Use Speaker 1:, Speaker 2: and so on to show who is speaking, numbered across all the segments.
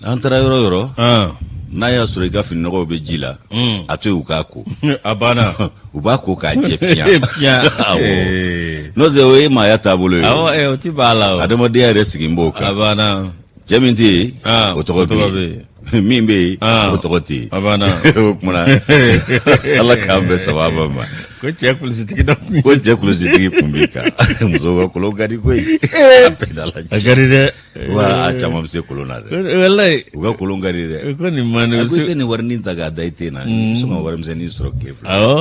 Speaker 1: N'an taara yɔrɔ yɔrɔ n'a y'a sɔrɔ i ka fininɔgɔw bɛ ji la a to yen u k'a ko
Speaker 2: a banna
Speaker 1: u b'a ko k'a jɛ piyan n'o tɛ o ye maaya taabolo ye
Speaker 2: o ti b'a la
Speaker 1: adamadenya yɛrɛ sigi b'o kan
Speaker 2: a banna
Speaker 1: cɛ min tɛ yen o tɔgɔ bɛ yen min bɛ yen o tɔgɔ tɛ yen
Speaker 2: a banna
Speaker 1: o kumana ala k'an bɛn sababa ma
Speaker 2: ko cɛ kulusitigi dɔ
Speaker 1: ko cɛ kulusitigi kun b'i kan musow ka kolon ka di koyi a bɛɛ
Speaker 2: n'Ala cɛ a ka di dɛ
Speaker 1: wa a caman bɛ se kolon na dɛ
Speaker 2: walayi
Speaker 1: u ka kolon ka di dɛ
Speaker 2: ko nin man
Speaker 1: di ko i tɛ nin warinin ta k'a da i ten na i bɛ sɔn ka warimisɛnnin sɔrɔ tile fila
Speaker 2: awɔ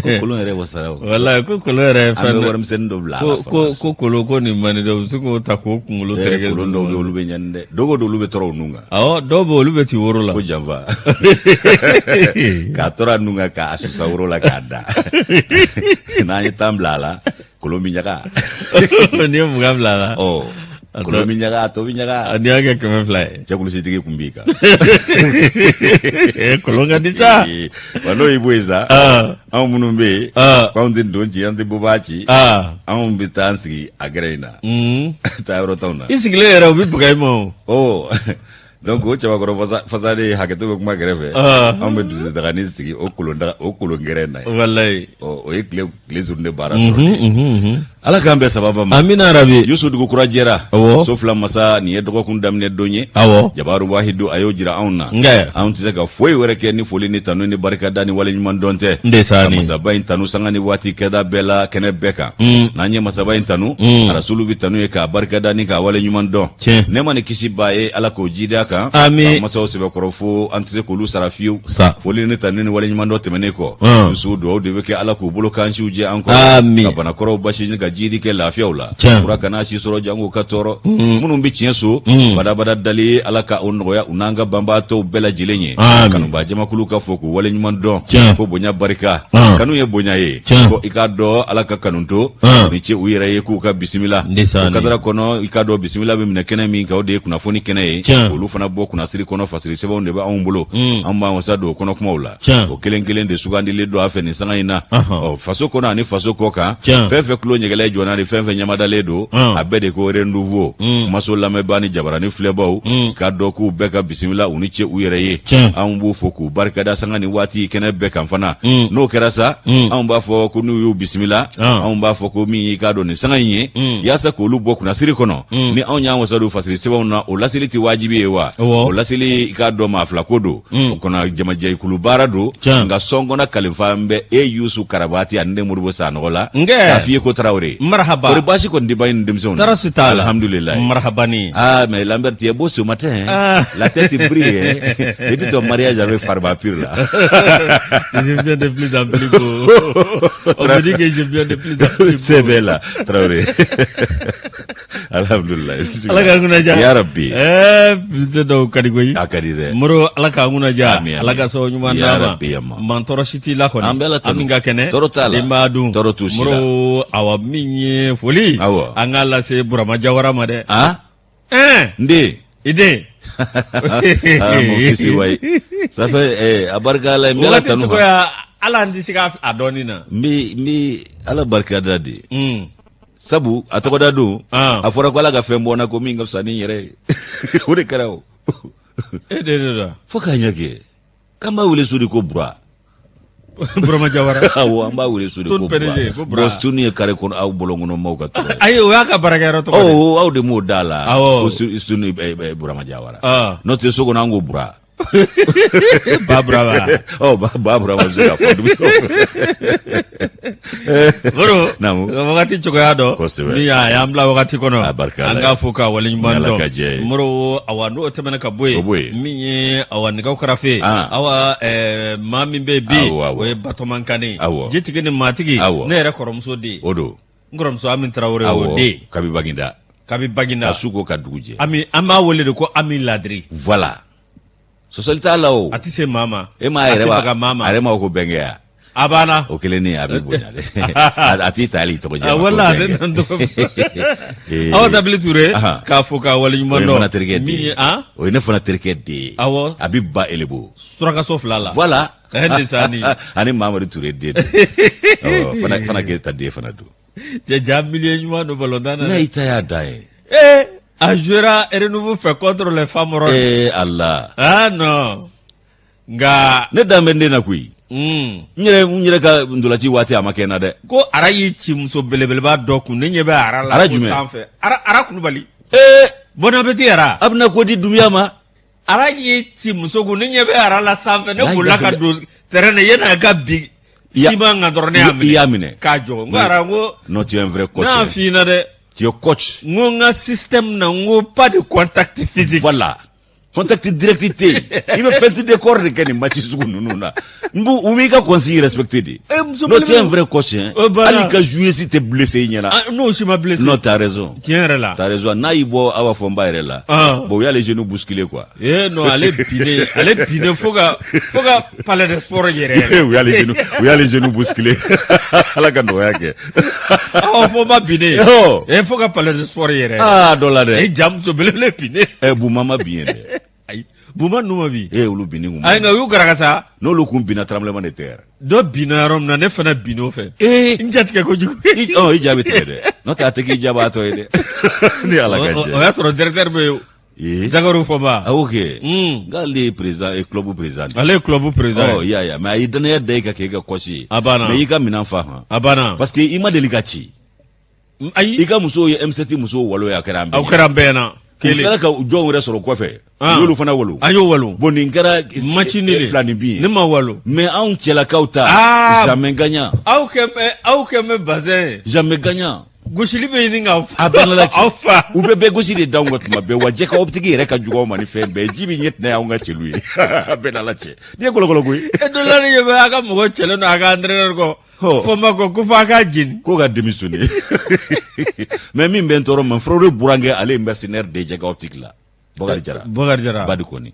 Speaker 1: ko kolon yɛrɛ wasara o
Speaker 2: walayi ko kolon yɛrɛ ye
Speaker 1: fɛn an bɛ warimisɛnnin dɔ bila a la
Speaker 2: ko ko kolon ko nin man di dɛ u bɛ se k'o ta k'o kunkolo tereke
Speaker 1: kolon dɔw bɛ olu bɛ ɲani dɛ don o don olu bɛ tɔrɔ u nun kan
Speaker 2: awɔ dɔw bɛ olu bɛ ci woro la
Speaker 1: ko janfa k'a tɔrɔ a nun kan k'a susa woro la k'a da n'an ye tan bila a la kolon bɛ ɲaga
Speaker 2: n'i ye 20 bila a la
Speaker 1: ɔ kolon bɛ ɲaga a tɔ bɛ ɲaga
Speaker 2: n'i y'a kɛ 200 ye
Speaker 1: cɛkulusitigi kun b'i kan
Speaker 2: kolon ka di sa
Speaker 1: wa n'o y'i bɔ yen sa anw minnu bɛ yen k'anw tɛ nton ci an tɛ bobaa ci anw bɛ taa an sigi a gɛrɛn in na taa yɔrɔ t'anw na
Speaker 2: i sigilen yɛrɛ u bɛ baga i ma
Speaker 1: o donc o cɛbakɔrɔ fasalen hakɛto bɛ kuma kɛrɛfɛ anw bɛ dusu dagani sigi o kolon o kolon gɛrɛn na
Speaker 2: walayi
Speaker 1: o ye tile tile zurun de baara sɔrɔ ala k'an bɛn sababa ma
Speaker 2: amina rabi
Speaker 1: yusu dugu kura jɛra
Speaker 2: awɔ
Speaker 1: so fila masa nin ye dɔgɔkun daminɛ don ye
Speaker 2: awɔ
Speaker 1: jabaru wahidu a y'o jira anw na
Speaker 2: nka
Speaker 1: anw tɛ se ka foyi wɛrɛ kɛ ni foli ni tanu ni barikada ni waleɲuman dɔn tɛ
Speaker 2: ndesan
Speaker 1: ka masaba in tanu sanga ni waati kɛda bɛɛ la kɛnɛ bɛɛ kan n'an ye masaba in tanu arasulu bɛ tanu ye k'a barikada ni k'a waleɲuman dɔn
Speaker 2: tiɲɛ
Speaker 1: nɛɛma ni kisi b'a ye ala k'o jidi a kan
Speaker 2: Amin.
Speaker 1: ka masaw sɛbɛkɔrɔ fo an tɛ se k'olu sara fiyewu
Speaker 2: Sa.
Speaker 1: foli ni tanu ni waleɲumandɔn tɛmɛnen kɔ musow dugawu de bɛ kɛ ala k'u bolo kansiw jɛ an
Speaker 2: kɔrɔ
Speaker 1: Amin. ka banakɔrɔw basi ni ka jidi kɛ lafiyaw la
Speaker 2: Tiɲɛ.
Speaker 1: kura kana si sɔrɔ jango ka tɔɔrɔ minnu bɛ tiɲɛ so badabada dali ye ala ka o nɔgɔya u n'an ka banbaatɔw bɛɛ lajɛlen ye
Speaker 2: Amin.
Speaker 1: kanubaa jamakulu ka fo k'u waleɲuman dɔn
Speaker 2: Tiɲɛ.
Speaker 1: ko bonya barika kanu ye bonya ye
Speaker 2: Tiɲɛ.
Speaker 1: ko i k'a dɔn ala ka kanunto ni ce u yɛrɛ ye k'u ka bisimila
Speaker 2: Ndesan
Speaker 1: o kadara kɔnɔ i k'a dɔn bisimila bɛ minɛ kɛnɛ min kan o de ye kunnafoni kɛnɛ ye olu fana bɔ kunnasiri kɔnɔ fasiri sɛbɛnw de bɛ anw bolo an b'an wasa don o kɔnɔ kumaw la o kelen kelen de sugandilen don a fɛ nin sanga in na ɔ faso kɔnɔ ani faso kɔ kan fɛn fɛn tulo ɲɛgɛlɛ jɔna ni fɛn fɛn ɲamadalen don a bɛɛ de ko renouveau kumaso lamɛnbaa ni jabarani filɛbaw k'a dɔn k'u bɛɛ ka bisimila u ni ce u yɛrɛ ye anw b'u fo k'u barikada sanga ni waati kɛnɛ bɛɛ kan fana n'o kɛra sa anw b'a fɔ ko n'u y'u bisimila anw b'a fɔ ko min y'i k'a dɔn nin sanga in ye yaasa k'olu bɔ kunnasiri kɔnɔ ni anw y'an wasa don fasiri sɛbɛnw na o laseli tɛ wajibi ye wa o laseli i k'a dɔn maa fila ko don o kɔnɔ jamajɛkulu baara don nka sɔnkɔnɔ kalifa n bɛ e yusu karabati ani ne modibo sanɔgɔ la k'a f'i ye ko tarawele
Speaker 2: marahaba
Speaker 1: kɔri baasi kɔni tɛ ba ni denmisɛnw
Speaker 2: tɔɔrɔ si t'a
Speaker 1: la alhamdulilayi
Speaker 2: marahaba ni
Speaker 1: ah mais Lambert tu es beau ce matin hein? ah. la tête brille hein? depuis ton mariage avec Farba Pur là
Speaker 2: je viens de plus en plus beau on me dit que je viens de plus en plus beau
Speaker 1: c'est bien là Traoré alhamdulilayi
Speaker 2: ala k'an kunna diya
Speaker 1: ya rabbi
Speaker 2: ɛɛ dɔw ka di koyi
Speaker 1: a ka di dɛ
Speaker 2: moro ala k'an kunna diya
Speaker 1: Amin, amin.
Speaker 2: ala ka sababu ɲuman
Speaker 1: Ya
Speaker 2: d'an ma
Speaker 1: Rabbi, yamma.
Speaker 2: man tɔɔrɔ si t'i la kɔni
Speaker 1: An bɛ Ala tanu.
Speaker 2: an min ka kɛnɛ
Speaker 1: Tɔɔrɔ t'a la.
Speaker 2: denbaya dun
Speaker 1: Tɔɔrɔ t'u si la.
Speaker 2: moro awa min ye foli
Speaker 1: Awɔ.
Speaker 2: an k'a lase burama jawara ma dɛ
Speaker 1: ah
Speaker 2: ɛɛ
Speaker 1: n den
Speaker 2: i den
Speaker 1: ah mon fils wayi ça fait eh, a barika ala ye n bɛ ala
Speaker 2: wagati
Speaker 1: tanu
Speaker 2: cogoya ala an tɛ se ka a dɔɔni na
Speaker 1: n bɛ n bɛ ala barika da de
Speaker 2: Mm.
Speaker 1: sabu a tɔgɔda don
Speaker 2: Ah.
Speaker 1: a fɔra ko ala ka fɛn bɔ n na ko min ka fisa ni n yɛrɛ ye o de kɛra o
Speaker 2: e de de don
Speaker 1: fo k'a ɲɛ kɛ k'an b'a wele so de ko bura
Speaker 2: burama jawara
Speaker 1: awɔ an b'a wele so de ko
Speaker 2: Tun PDG, ko Bura.
Speaker 1: bura bon tun ye kare kɔnɔ aw bɔlɔn kɔnɔ maaw ka tɔgɔ ye
Speaker 2: ayi o y'a ka baarakɛyɔrɔ tɔgɔ de
Speaker 1: ɔ aw de m'o da la
Speaker 2: Awɔ.
Speaker 1: ko sunu burama jawara
Speaker 2: Ah.
Speaker 1: n'o tɛ so kɔnɔ an ko bura
Speaker 2: ba burama
Speaker 1: ɔ ba ba burama bɛ se ka fɔ dugu
Speaker 2: Moro
Speaker 1: Naamu.
Speaker 2: wagati cogoya dɔ
Speaker 1: Kosɛbɛ.
Speaker 2: min y'a y'an bila wagati kɔnɔ
Speaker 1: A barika
Speaker 2: an
Speaker 1: Ala
Speaker 2: k'a
Speaker 1: ye.
Speaker 2: fo ka waleɲuman
Speaker 1: Ni Ala
Speaker 2: dɔn
Speaker 1: ka jɛ ye.
Speaker 2: Moro awa n'o tɛmɛna ka bɔ
Speaker 1: O bɔ
Speaker 2: yen
Speaker 1: yen.
Speaker 2: min ye awa nɛgɛw karafe
Speaker 1: Ah.
Speaker 2: awa maa min bɛ yen bi
Speaker 1: Awɔ, awɔ.
Speaker 2: o ye Batɔman Kane
Speaker 1: Awɔ.
Speaker 2: jitigi ni maatigi
Speaker 1: Awɔ.
Speaker 2: ne yɛrɛ kɔrɔmuso den
Speaker 1: o don
Speaker 2: n kɔrɔmuso Ami Tarawele o
Speaker 1: awɔ
Speaker 2: den
Speaker 1: kabi baginda
Speaker 2: kabi Baginda
Speaker 1: ka su ko ka dugu jɛ
Speaker 2: Ami an b'a wele de ko Ami Ladiri
Speaker 1: voilà sɔsɔli t'a la o
Speaker 2: a tɛ se maa ma
Speaker 1: e m'a yɛrɛ
Speaker 2: a tɛ
Speaker 1: b'a
Speaker 2: baga maa ma
Speaker 1: a yɛrɛ ma ko bɛnkɛ ya
Speaker 2: a banna
Speaker 1: o kelen ni a bɛ bonya dɛ a t'i ta hali i tɔgɔ jɛ
Speaker 2: Ah, wala a bɛ na n tɔgɔ awa tabili ture
Speaker 1: Ahan.
Speaker 2: k'a fo k'a
Speaker 1: o
Speaker 2: waleɲuman
Speaker 1: ye ne fana
Speaker 2: dɔn
Speaker 1: terikɛ den
Speaker 2: min
Speaker 1: ye
Speaker 2: ye an
Speaker 1: o ye ne fana terikɛ den ye
Speaker 2: awɔ
Speaker 1: a bɛ ba elebo
Speaker 2: surakaso fila la
Speaker 1: voilà
Speaker 2: Ndesan
Speaker 1: ani mamadu ture den don Awɔ, fana fana keyita den fana don
Speaker 2: cɛ ja milieu ɲuman don balontan na
Speaker 1: mais
Speaker 2: dɛ
Speaker 1: i ta y'a dan ye
Speaker 2: ee A jouera Renouveau fɛ contre les Femmes.
Speaker 1: Ee Ala.
Speaker 2: Ah non. Nka.
Speaker 1: Ne dan bɛ n den na koyi. N yɛrɛ ka ntolaci waati a ma kɛ n na dɛ.
Speaker 2: Ko ara y'i ci muso belebeleba dɔ kun, ne ɲɛ bɛ ara la.
Speaker 1: Ara jumɛn?
Speaker 2: Sanfɛ. Ara Kulubali.
Speaker 1: Ee.
Speaker 2: Bon appétit ara.
Speaker 1: A bɛna ko di Dunbiya ma.
Speaker 2: Ara y'i ci muso kun, ne ɲɛ bɛ ara la sanfɛ, ne bolila ka don terrain na yanni a ka bin ciment kan dɔrɔn, ne y'a minɛ.
Speaker 1: I y'a minɛ.
Speaker 2: K'a jɔ. N ko ara, n ko.
Speaker 1: Non, tu es un vrai coach.
Speaker 2: Ne y'a f'i ɲɛna dɛ.
Speaker 1: Tu es coach.
Speaker 2: N ko n ka système na, n ko pas de contact physique.
Speaker 1: Voilà. Contact direct tɛ yen. I bɛ feinte de corps de kɛ nin match sugu ninnu na. N b'u u m'i ka consigne respecter de.
Speaker 2: Eh, muso
Speaker 1: Non, tu es un vrai coach hein.
Speaker 2: Voilà.
Speaker 1: Hali i ka joueur si tɛ blessé i ɲɛna.
Speaker 2: Ah, n'o si ma blessé.
Speaker 1: Non, t'as raison.
Speaker 2: Tiɲɛ yɛrɛ la.
Speaker 1: T'as raison. N'a y'i bɔ Awa Fɔnba yɛrɛ la.
Speaker 2: Ah.
Speaker 1: Bon, u y'ale genou bousculé quoi.
Speaker 2: Eh non, ale binnen fo ka palais de sport yɛrɛ yɛrɛ.
Speaker 1: U y'ale genou bousculé. Ala ka nɔgɔya kɛ.
Speaker 2: Awa Fɔnba binnen.
Speaker 1: Oh.
Speaker 2: Eh, fo ka palais de sport yɛrɛ.
Speaker 1: Ah, dɔ la dɛ.
Speaker 2: Eh, ja muso belebele binnen.
Speaker 1: Eh, Buma ma bin yɛrɛ.
Speaker 2: Ayi, Buma ninnu ma bin.
Speaker 1: Eh, olu binni kun.
Speaker 2: Ayi, nka u y'u garaka sa.
Speaker 1: N'olu kun binna, tremblement de terre.
Speaker 2: Dɔ binna yɔrɔ min na, ne fana binn'o fɛ.
Speaker 1: Eh.
Speaker 2: N jatigɛ kojugu.
Speaker 1: I ja bɛ tigɛ dɛ. N'o tɛ a tɛ k'i jabaatɔ ye dɛ. Ni Ala ka
Speaker 2: O
Speaker 1: jɛ.
Speaker 2: o y'a sɔrɔ directeur bɛ yen.
Speaker 1: Eh.
Speaker 2: Zakaru Fɔnba.
Speaker 1: Ah, ok. Nk'ale ye président ye, club président.
Speaker 2: Ale ye club président
Speaker 1: Oh,
Speaker 2: ye.
Speaker 1: i y'a ye, mais a ye danaya da i kan k'e ka coach ye.
Speaker 2: A banna.
Speaker 1: Mais i ka minɛn fa han.
Speaker 2: A banna.
Speaker 1: Parce que i ma deli ka ci.
Speaker 2: Ayi.
Speaker 1: I ka musow ye M7 musow walo ye, a kɛra an bɛɛ
Speaker 2: Aw kɛra an bɛɛ ɲɛna.
Speaker 1: U tilala ka jɔnw yɛrɛ sɔrɔ kɔfɛ.
Speaker 2: Ah.
Speaker 1: U y'olu fana walo.
Speaker 2: An y'o walo.
Speaker 1: Bon, nin kɛra
Speaker 2: Match nul de.
Speaker 1: fila ni bin ye.
Speaker 2: Ne ma walo.
Speaker 1: Mais anw cɛlakaw ta.
Speaker 2: Ah.
Speaker 1: Jamais gagnant.
Speaker 2: Aw kɛ bɛ bazin ye.
Speaker 1: Jamais gagnant.
Speaker 2: Gosili bɛ ɲini k'aw
Speaker 1: A bɛɛ la
Speaker 2: aw fa.
Speaker 1: U bɛ bɛɛ gosi de d'anw kan tuma bɛɛ, wa jɛka optique yɛrɛ ka jugu anw ma ni fɛn bɛɛ ye. Ji bɛ ɲɛ tɛnɛ y'anw ka cɛlu ye. A bɛɛ n'Ala cɛ. Nin ye kɔlɔkɔlɔ ko ye.
Speaker 2: E dɔ la, ne ɲɛ bɛ a ka mɔgɔ cɛlen don a ka entraîneur kɔ.
Speaker 1: Hɔ.
Speaker 2: Fɔnba kɔ ko f'a k'a jeni.
Speaker 1: Ko ka démissionner. Mais min bɛ n tɔɔrɔ, ma Furore burankɛ, ale ye mercenaire de ye jɛka optique la. Bakari Jara.
Speaker 2: Bakari Jara.
Speaker 1: Badi kɔni.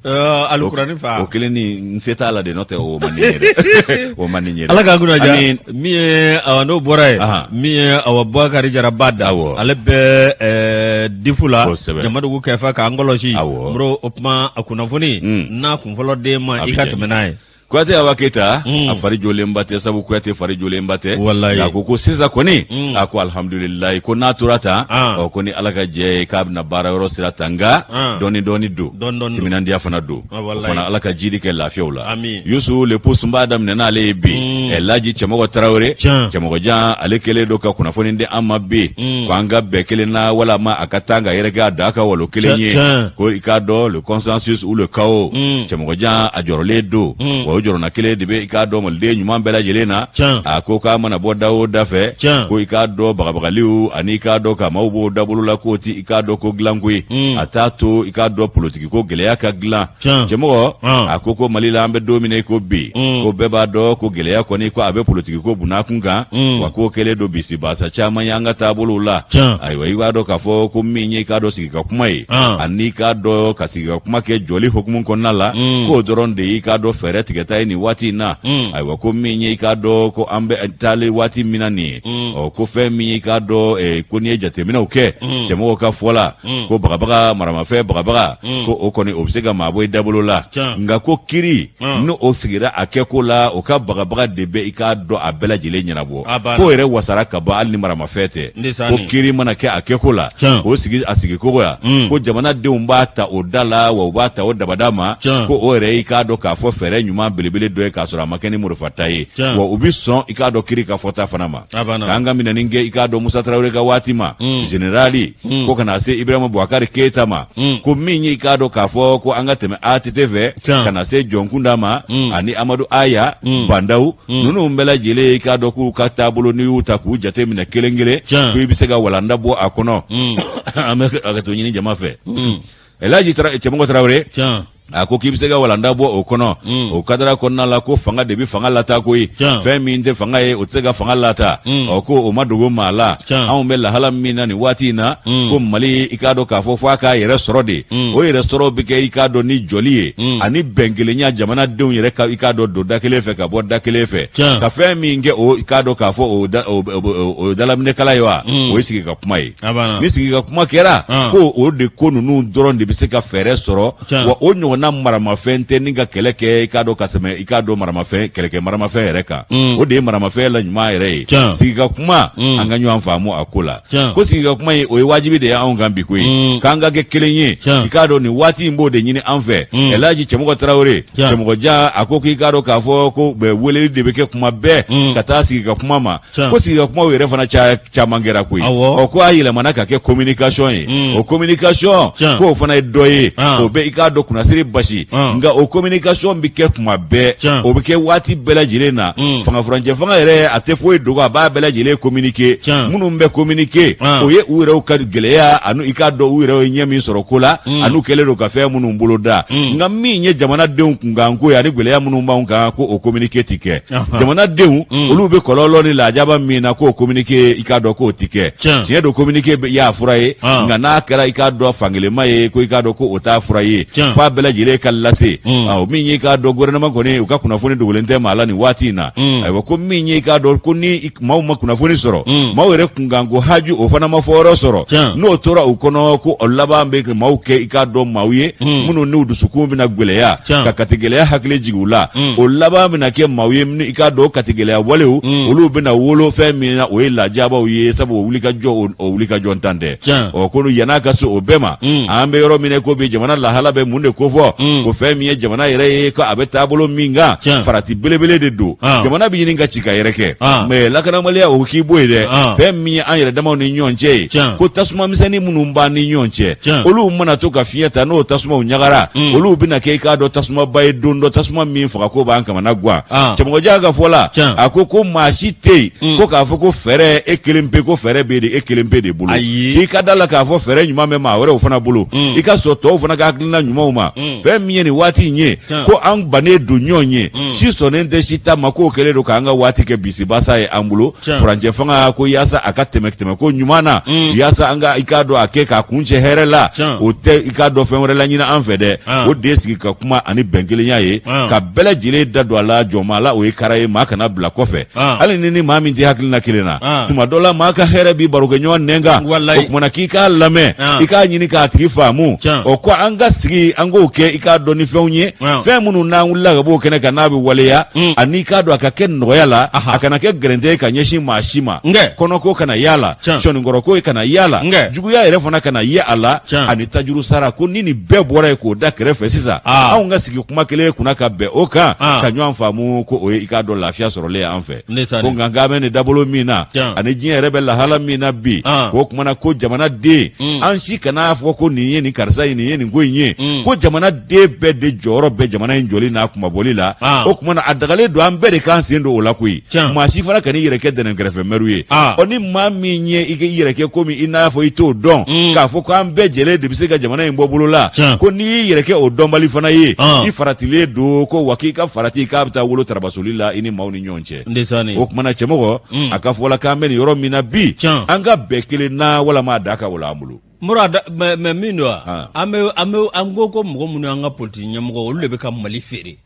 Speaker 2: Alukurani fa.
Speaker 1: O kelen ni n se t'a la de, n'o tɛ o man di n ye dɛ. O man di n ye dɛ.
Speaker 2: Ala k'a kunna diya.
Speaker 1: Ani
Speaker 2: Min ye awa, n'o bɔra yen. Min ye awa Bakari Jara ba da. Ale bɛ difu la. Jamadugu kɛfɛ k'an kɔlɔsi. Moro, o kuma a kunnafoni n'a kun fɔlɔ den ma,
Speaker 1: A
Speaker 2: i
Speaker 1: bɛ
Speaker 2: ka
Speaker 1: diya
Speaker 2: tɛmɛ n'a ye.
Speaker 1: Kuyate Awa Keyita, a fari jolenba tɛ, sabu Kuyate fari jolenba tɛ.
Speaker 2: Walayi.
Speaker 1: A ko ko sisan kɔni, a ko alihamudulilayi, ko n'a tora tan,
Speaker 2: Ah.
Speaker 1: ɔ ko ni Ala ka jɛ ye, k'a bɛna baara yɔrɔ sira ta, nka
Speaker 2: Ah.
Speaker 1: dɔɔni dɔɔni don.
Speaker 2: Dɔɔni dɔɔni don.
Speaker 1: Timinandiya fana don.
Speaker 2: Ah, walayi.
Speaker 1: O fana, Ala ka jidi kɛ lafiyaw la.
Speaker 2: Amin.
Speaker 1: Yusu Lepus, n b'a daminɛ n'ale ye bi. Laji Cɛmɔgɔ Tarawele. Cɛmɔgɔjan, ale kɛlen don ka kunnafoni di an ma bi. Ko an ka bɛn kelen na, walama a ka taa ka yɛrɛkɛ a da ka walo kelen ye. Ko i k'a dɔn, le consensus ou le chaos. Cɛmɔgɔjan, a jɔrɔlen don. Wa o jɔrɔna kelen de bɛ i k'a dɔn maliden ɲuman bɛɛ lajɛlen na. A ko k'a mana bɔ da o da fɛ. Ko i k'a dɔn bagabagaliw ani i k'a dɔn ka maaw b'o dabolo la, k'o ti i k'a dɔn ko dilanko ye. A t'a to i k'a dɔn politiki ko gɛlɛya ka dilan. Cɛmɔgɔ, a ko ko Mali la, an bɛ don min na i ko bi, ko bɛɛ b'a dɔn ko gɛlɛya kɔni, ko a bɛ politiki ko bunakun kan. Wa k'o kɛlen don bisibasa caman ye an ka taabolow la. Ayiwa, i b'a dɔn k'a fɔ ko min ye i k'a dɔn sigi ka kuma ye, ani i k'a dɔn ka sigi ka kuma kɛ jɔli hukumu kɔnɔna la, k'o dɔrɔn de y'i k'a dɔn fɛɛrɛ tigɛta ye nin waati in na. Ayiwa, ko min ye i k'a dɔn ko an bɛ taalen waati min na nin ye, ɔ ko fɛn min ye i k'a dɔn ko n'i ye jateminɛw kɛ, cɛmɔgɔw ka fɔ la, ko bagabaga maramafɛn bagabaga, ko o kɔni o bɛ se ka maa bɔ i dabolo la, nka ko kiri n'o o sigira a kɛko la, o ka bagabaga de bɛ i k'a dɔn a bɛɛ lajɛlen ɲɛnabɔ.
Speaker 2: A banna.
Speaker 1: K'o yɛrɛ wasara ka ban hali ni maramafɛn tɛ.
Speaker 2: Ndesani.
Speaker 1: Ko kiri mana kɛ a kɛko la, k'o sigi a sigikogo la, ko jamanadenw b'a ta o da la, wa u b'a ta o dabada ma. Ko o yɛrɛ i k'a dɔn k'a fɔ fɛɛrɛ ɲuman belebele dɔ ye, k'a sɔrɔ a ma kɛ ni marifata ye. Wa u bɛ sɔn i k'a dɔn kiri ka fɔta fana ma.
Speaker 2: A banna.
Speaker 1: K'an ka minɛni kɛ i k'a dɔn Musa Tarawele ka waati ma, général, ko kana se Ibrahima Boubacar Keita ma, ko min ye i k'a dɔn k'a fɔ ko an ka tɛmɛ ATT fɛ, ka na se Jɔnkunda ma ani Amadu Aya Bandaw ninnu bɛɛ lajɛlen, i k'a dɔn k'u ka taabolo, n'i y'u ta k'u jate minɛ kelen kelen, ko i bɛ se ka walanda bɔ a kɔnɔ. An bɛ hakɛto ɲini jama fɛ. Elhaji Cɛmɔgɔ Tarawele, a ko k'i bɛ se ka walanda bɔ o kɔnɔ, o kadara kɔnɔna la, ko fanga de bɛ fanga lata koyi. Fɛn min tɛ fanga ye, o tɛ se ka fanga lata. Ɔ ko o ma dogo maa la. Anw bɛ lahala min na nin waati in na, ko Mali i k'a dɔn k'a fɔ fo a k'a yɛrɛ sɔrɔ de. O yɛrɛ sɔrɔ bɛ kɛ i k'a dɔn ni jɔli ye ani bɛnkelenya, jamanadenw yɛrɛ ka i k'a dɔn don da kelen fɛ ka bɔ da kelen fɛ. Ka fɛn min kɛ o i k'a dɔn k'a fɔ o dalaminɛkala ye wa, o ye sigi ka kuma ye.
Speaker 2: A banna.
Speaker 1: Ni sigi ka kuma kɛra, ko o de ko ninnu dɔrɔn de bɛ se ka fɛɛrɛ sɔrɔ. Wa o ɲɔgɔnna na maramafɛn tɛ ni ka kɛlɛ kɛ i k'a dɔn ka tɛmɛ i k'a dɔn maramafɛn kɛlɛkɛ maramafɛn yɛrɛ kan o de ye maramafɛn la ɲuman yɛrɛ ye sigi ka kuma an ka ɲɔgɔn faamu a ko la ko sigi ka kuma ye o ye wajibi de ye anw kan bi koyi k'an ka kɛ kelen ye i k'a dɔn nin waati in b'o de ɲini an fɛ Elhaji Cɛmɔgɔ Tarawele Cɛmɔgɔjan a ko k'i k'a dɔn k'a fɔ ko weleli de bɛ kɛ kuma bɛɛ ka taa sigi ka kuma ma ko sigi ka kumaw yɛrɛ fana caman kɛra koyi ɔ ko a yɛlɛmana ka kɛ communication ye o communication k'o fana ye dɔ ye o bɛ i k'a dɔn kunnasiri basi nka o communication bɛ kɛ kuma bɛɛ o bɛ kɛ waati bɛɛ lajɛlen na fanga furancɛ fanga yɛrɛ a tɛ foyi dogo a b'a bɛɛ lajɛlen communiquer minnu bɛ communiquer o ye u yɛrɛw ka gɛlɛya ani i k'a dɔn u yɛrɛw ye ɲɛ min sɔrɔ ko la an'u kɛlen don ka fɛn minnu boloda nka min ye jamanadenw kunkanko ye ani gɛlɛya minnu b'anw kan ko o communiqué ti kɛ jamanadenw olu bɛ kɔlɔlɔ ni lajaba min na k'o communiqué i k'a dɔn k'o ti kɛ tiɲɛ don communiqué y'a fura ye nka n'a kɛra i k'a dɔn fankelenma ye ko i k'a dɔn ko o t'a fura ye f'a bɛɛ lajɛlen ka lase min ye i k'a dɔn gouvernement kɔni u ka kunnafoni dogolen tɛ maa la nin waati in na ayiwa ko min ye i k'a dɔn ko ni maaw ma kunnafoni sɔrɔ maaw yɛrɛ kunkanko haju o fana ma fɔ yɔrɔ sɔrɔ n'o tora u kɔnɔ ko o laban bɛ kɛ maaw kɛ i k'a dɔn maaw ye minnu n'u dusukun bɛna gɛlɛya ka katigɛlɛya hakili jigin u la o laban bɛna kɛ maaw ye i k'a dɔn katigɛlɛya walew olu bɛna wolo fɛn min na o ye lajabaw ye sabu o wulikajɔ o wulikajɔ tan tɛ ɔ ko yann'a ka se o bɛɛ ma an bɛ yɔrɔ min ko bi jamana lahala bɛ mun de kofɔ ko fɛn min ye jamana yɛrɛ ye ko a bɛ taabolo min kan farati belebele de don jamana bɛ ɲini ka ci ka yɛrɛkɛ mais lakanabaliya o k'i bɔ yen dɛ fɛn min ye an yɛrɛ damaw ni ɲɔgɔn cɛ ye ko tasuma misɛnnin minnu b'an ni ɲɔgɔn cɛ olu mana to ka fiɲɛ ta n'o tasumaw ɲagara olu bɛna kɛ i k'a dɔn tasumaba ye don dɔ tasuma min fagako b'an kamana gan Cɛmɔgɔjan ka fɔ la a ko ko maa si tɛ yen ko k'a fɔ ko fɛɛrɛ e kelen pe ko fɛɛrɛ bɛ de e kelen pe de bolo k'i ka da la k'a fɔ fɛɛrɛ ɲuman bɛ maa wɛrɛw fana bolo i ka sɔn tɔw fana ka hakilina ɲumanw ma fɛn min ye nin waati in ye ko an bannen don ɲɔgɔn ye si sɔnnen tɛ si ta ma k'o kɛlen don k'an ka waati kɛ bisibasa ye an bolo furancɛ fanga ko yaasa a ka tɛmɛ tɛmɛ ko ɲuman na yaasa an ka i k'a dɔn a kɛ k'a kuncɛ hɛrɛ la o tɛ i k'a dɔn fɛn wɛrɛ laɲini an fɛ dɛ o de ye sigi ka kuma ani bɛn kelenya ye ka bɛɛ lajɛlen da don a la jɔnmaa la o ye kara ye maa kana bila kɔfɛ hali ni ni maa min tɛ hakilina kelen na tuma dɔ la maa ka hɛrɛ b'i barokɛɲɔgɔn nɛn kan o kumana k'i k'a lamɛn i k'a ɲini k'a tigi faamu o ko an ka sigi an k'o kɛ i k'a dɔn ni fɛnw ye fɛn minnu n'an wulila ka b'o kɛnɛ kan n'a bɛ waleya ani i k'a dɔn a ka kɛ nɔgɔya la a kana kɛ gɛrɛntɛ ye ka ɲɛsin maa si ma kɔnɔko kana y'a la sɔnnikɔrɔko kana y'a la juguya yɛrɛ fana kana ye a la ani tajuru sara ko ni nin bɛɛ bɔra yen k'o da kɛrɛfɛ sisan anw ka sigi kuma kelen kunna ka bɛn o kan ka ɲɔgɔn faamu ko o ye i k'a dɔn lafiya sɔrɔlen ye an fɛ ko nka k'an bɛ nin dabolo min na ani diɲɛ yɛrɛ bɛ lahala min na bi k'o kumana ko jamanaden an si kana fɔ ko nin ye nin karisa ye nin ye nin ko in ye ko jamanaden bɛɛ de jɔyɔrɔ bɛ jamana in jɔli n'a kunmabɔli la o kumana a dagalen don an bɛɛ de k'an sen don o la koyi maa si fana kan'i yɛrɛ kɛ dɛnɛnkɛrɛfɛ mɛru ye ɔ ni maa min ye i k'i yɛrɛ kɛ komi i n'a fɔ i t'o dɔn k'a fɔ ko an bɛɛ jɛlen de bɛ se ka jamana in bɔ bolo la ko n'i y'i yɛrɛ kɛ o dɔnbali fana ye i faratilen don ko wa k'i ka farati k'a bɛ taa wolo tarabasoli la i ni maaw ni ɲɔgɔn cɛ o kumana cɛmɔgɔ a ka fɔ la k'an bɛ nin yɔrɔ min na bi an ka bɛn kelen na walama a da ka wolo an bolo
Speaker 2: Mura mais min don wa an bɛ an bɛ an ko ko mɔgɔ minnu y'an ka politiki ɲɛmɔgɔ olu de bɛ ka Mali feere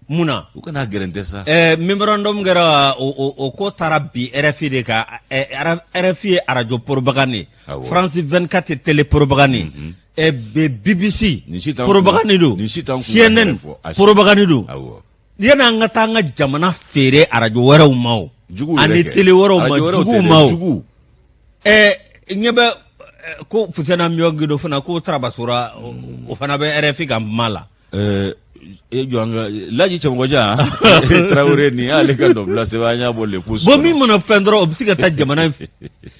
Speaker 2: mun na
Speaker 1: u kana gɛrɛntɛ sa
Speaker 2: ɛɛ memorandum kɛra o ko taara bi RFI de kan RFI ye arajo propagande ye France 24 ye télé propagande ye BBC propagande don CNN propagande don yani an ka taa an ka jamana feere arajo wɛrɛw ma o ani télé wɛrɛw ma juguw ma o ɛɛ ɲɛ bɛ ko Fuseni Amiɔn Gindo fana k'o tarabasora o fana bɛ RFI kan kuma la
Speaker 1: e jɔ an ka Laji Cɛmɔgɔjan Tarawele nin y'ale ka nɔbila sɛbɛn an y'a bɔ Le Pouce
Speaker 2: bon min mana fɛn dɔrɔn o bɛ se ka taa jamana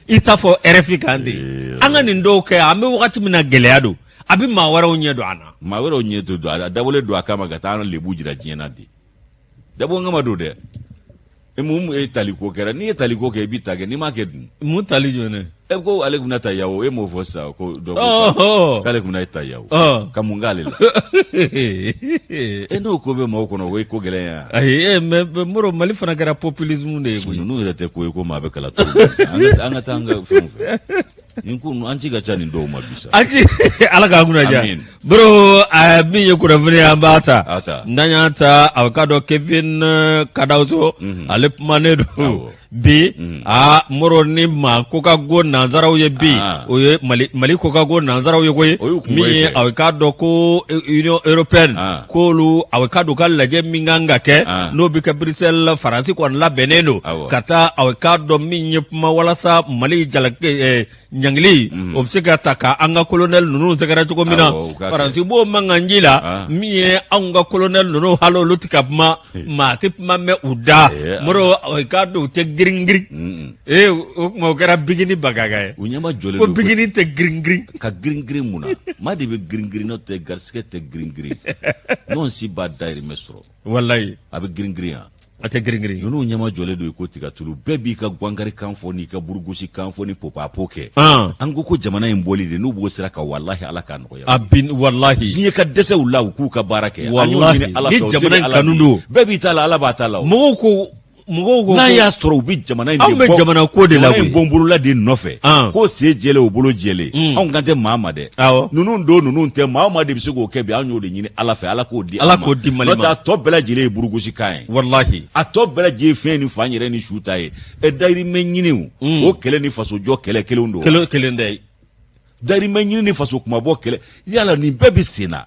Speaker 2: i ta fɔ RFI kan de an ka nin dɔw kɛ an bɛ wagati min na gɛlɛya don a bɛ maa wɛrɛw ɲɛ don an na
Speaker 1: maa wɛrɛw ɲɛ to don a dabɔlen don a kama ka taa an lebu jira diɲɛ na de dabɔ kama don dɛ e mun e taliko kɛra n'i ye taliko kɛ i bɛ ta kɛ n'i m'a kɛ dun
Speaker 2: mun tali jɔn ne
Speaker 1: e ko ale tun bɛna ta Yawo e m'o fɔ sisan ko dɔ ko k'ale tun bɛna e ta Yawo ka mun k'ale la e n'o ko bɛ maaw kɔnɔ o ye ko gɛlɛn ye wa
Speaker 2: ayi mais Moro Mali fana kɛra populisme de ye koyi
Speaker 1: ninnu yɛrɛ tɛ ko ye ko maa bɛ kala turu an ka taa an ka fɛnw fɛ nin ko an ci ka ca nin dɔw ma bi sa
Speaker 2: an ci ala k'an kunna diya. Bro min ye kunnafoni an b'a ta n'an y'a ta a k'a dɔn Kevin Kadawuso ale kumanen don bi aa Moro ni maa ko ka go nansaraw ye bi o ye Mali ko ka go nansaraw ye koyi min ye a k'a dɔn ko Union européenne k'olu a k'a dɔn u ka lajɛ min kan ka kɛ n'o bɛ kɛ Bruxelles Faransi kɔni labɛnnen don ka taa a k'a dɔn min ye kuma walasa Mali jalaki ɲangili o bɛ se ka ta ka an ka kolonɛli ninnu sɛgɛrɛ cogo min na faransi b'o mankan ji la ah. min ye anw ka kolonɛli ninnu hali olu tɛ ka kuma maa tɛ kuma mɛn u da moro i k'a dɔn u tɛ girin girin ee o tuma o kɛra bigini bagaga ye
Speaker 1: u ɲɛma jɔlen
Speaker 2: ko bigini tɛ girin girin
Speaker 1: ka girin girin mun na maa de bɛ girin girin n'o tɛ garisigɛ tɛ girin girin n'o si b'a dayirimɛ sɔrɔ
Speaker 2: walayi
Speaker 1: a bɛ girin girin yan
Speaker 2: a tɛ girin girin
Speaker 1: ninnu ɲɛma jɔlen don i ko tigatulu bɛɛ b'i ka gwankari kan fɔ n'i ka burugosi kan fɔ ni popapo kɛ an ko ko jamana in bɔli de n'u b'o sira kan walahi ala k'a nɔgɔya
Speaker 2: a bin walahi
Speaker 1: diɲɛ ka dɛsɛ u la u k'u ka baara kɛ
Speaker 2: walahi ni jamana in kanu don
Speaker 1: bɛɛ b'i ta la ala b'a ta la
Speaker 2: mɔgɔw ko mɔgɔw ko
Speaker 1: n'a y'a sɔrɔ u bɛ jamana in
Speaker 2: anw bɛ jamana ko de la
Speaker 1: jamana in bɔnbolola de nɔfɛ ko sen jɛlen o bolo jɛlen mm. anw kan tɛ maa ma dɛ ninnu don ninnu tɛ maa o maa de bɛ se k'o kɛ bi anw y'o de ɲini ala fɛ ala k'o di
Speaker 2: ala k'o di mali ma
Speaker 1: n'o tɛ a tɔ bɛɛ lajɛlen ye burugosi kan ye
Speaker 2: walahi
Speaker 1: a tɔ bɛɛ lajɛlen ye fɛn ni fa yɛrɛ ni su ta ye ɛ dayirimɛ ɲini mm. o kɛlɛ ni fasojɔ kɛlɛ kelenw don
Speaker 2: kelen kelen dɛ
Speaker 1: dayirimɛ ɲini ni faso kumabɔ kɛlɛ yala nin bɛɛ bɛ sen na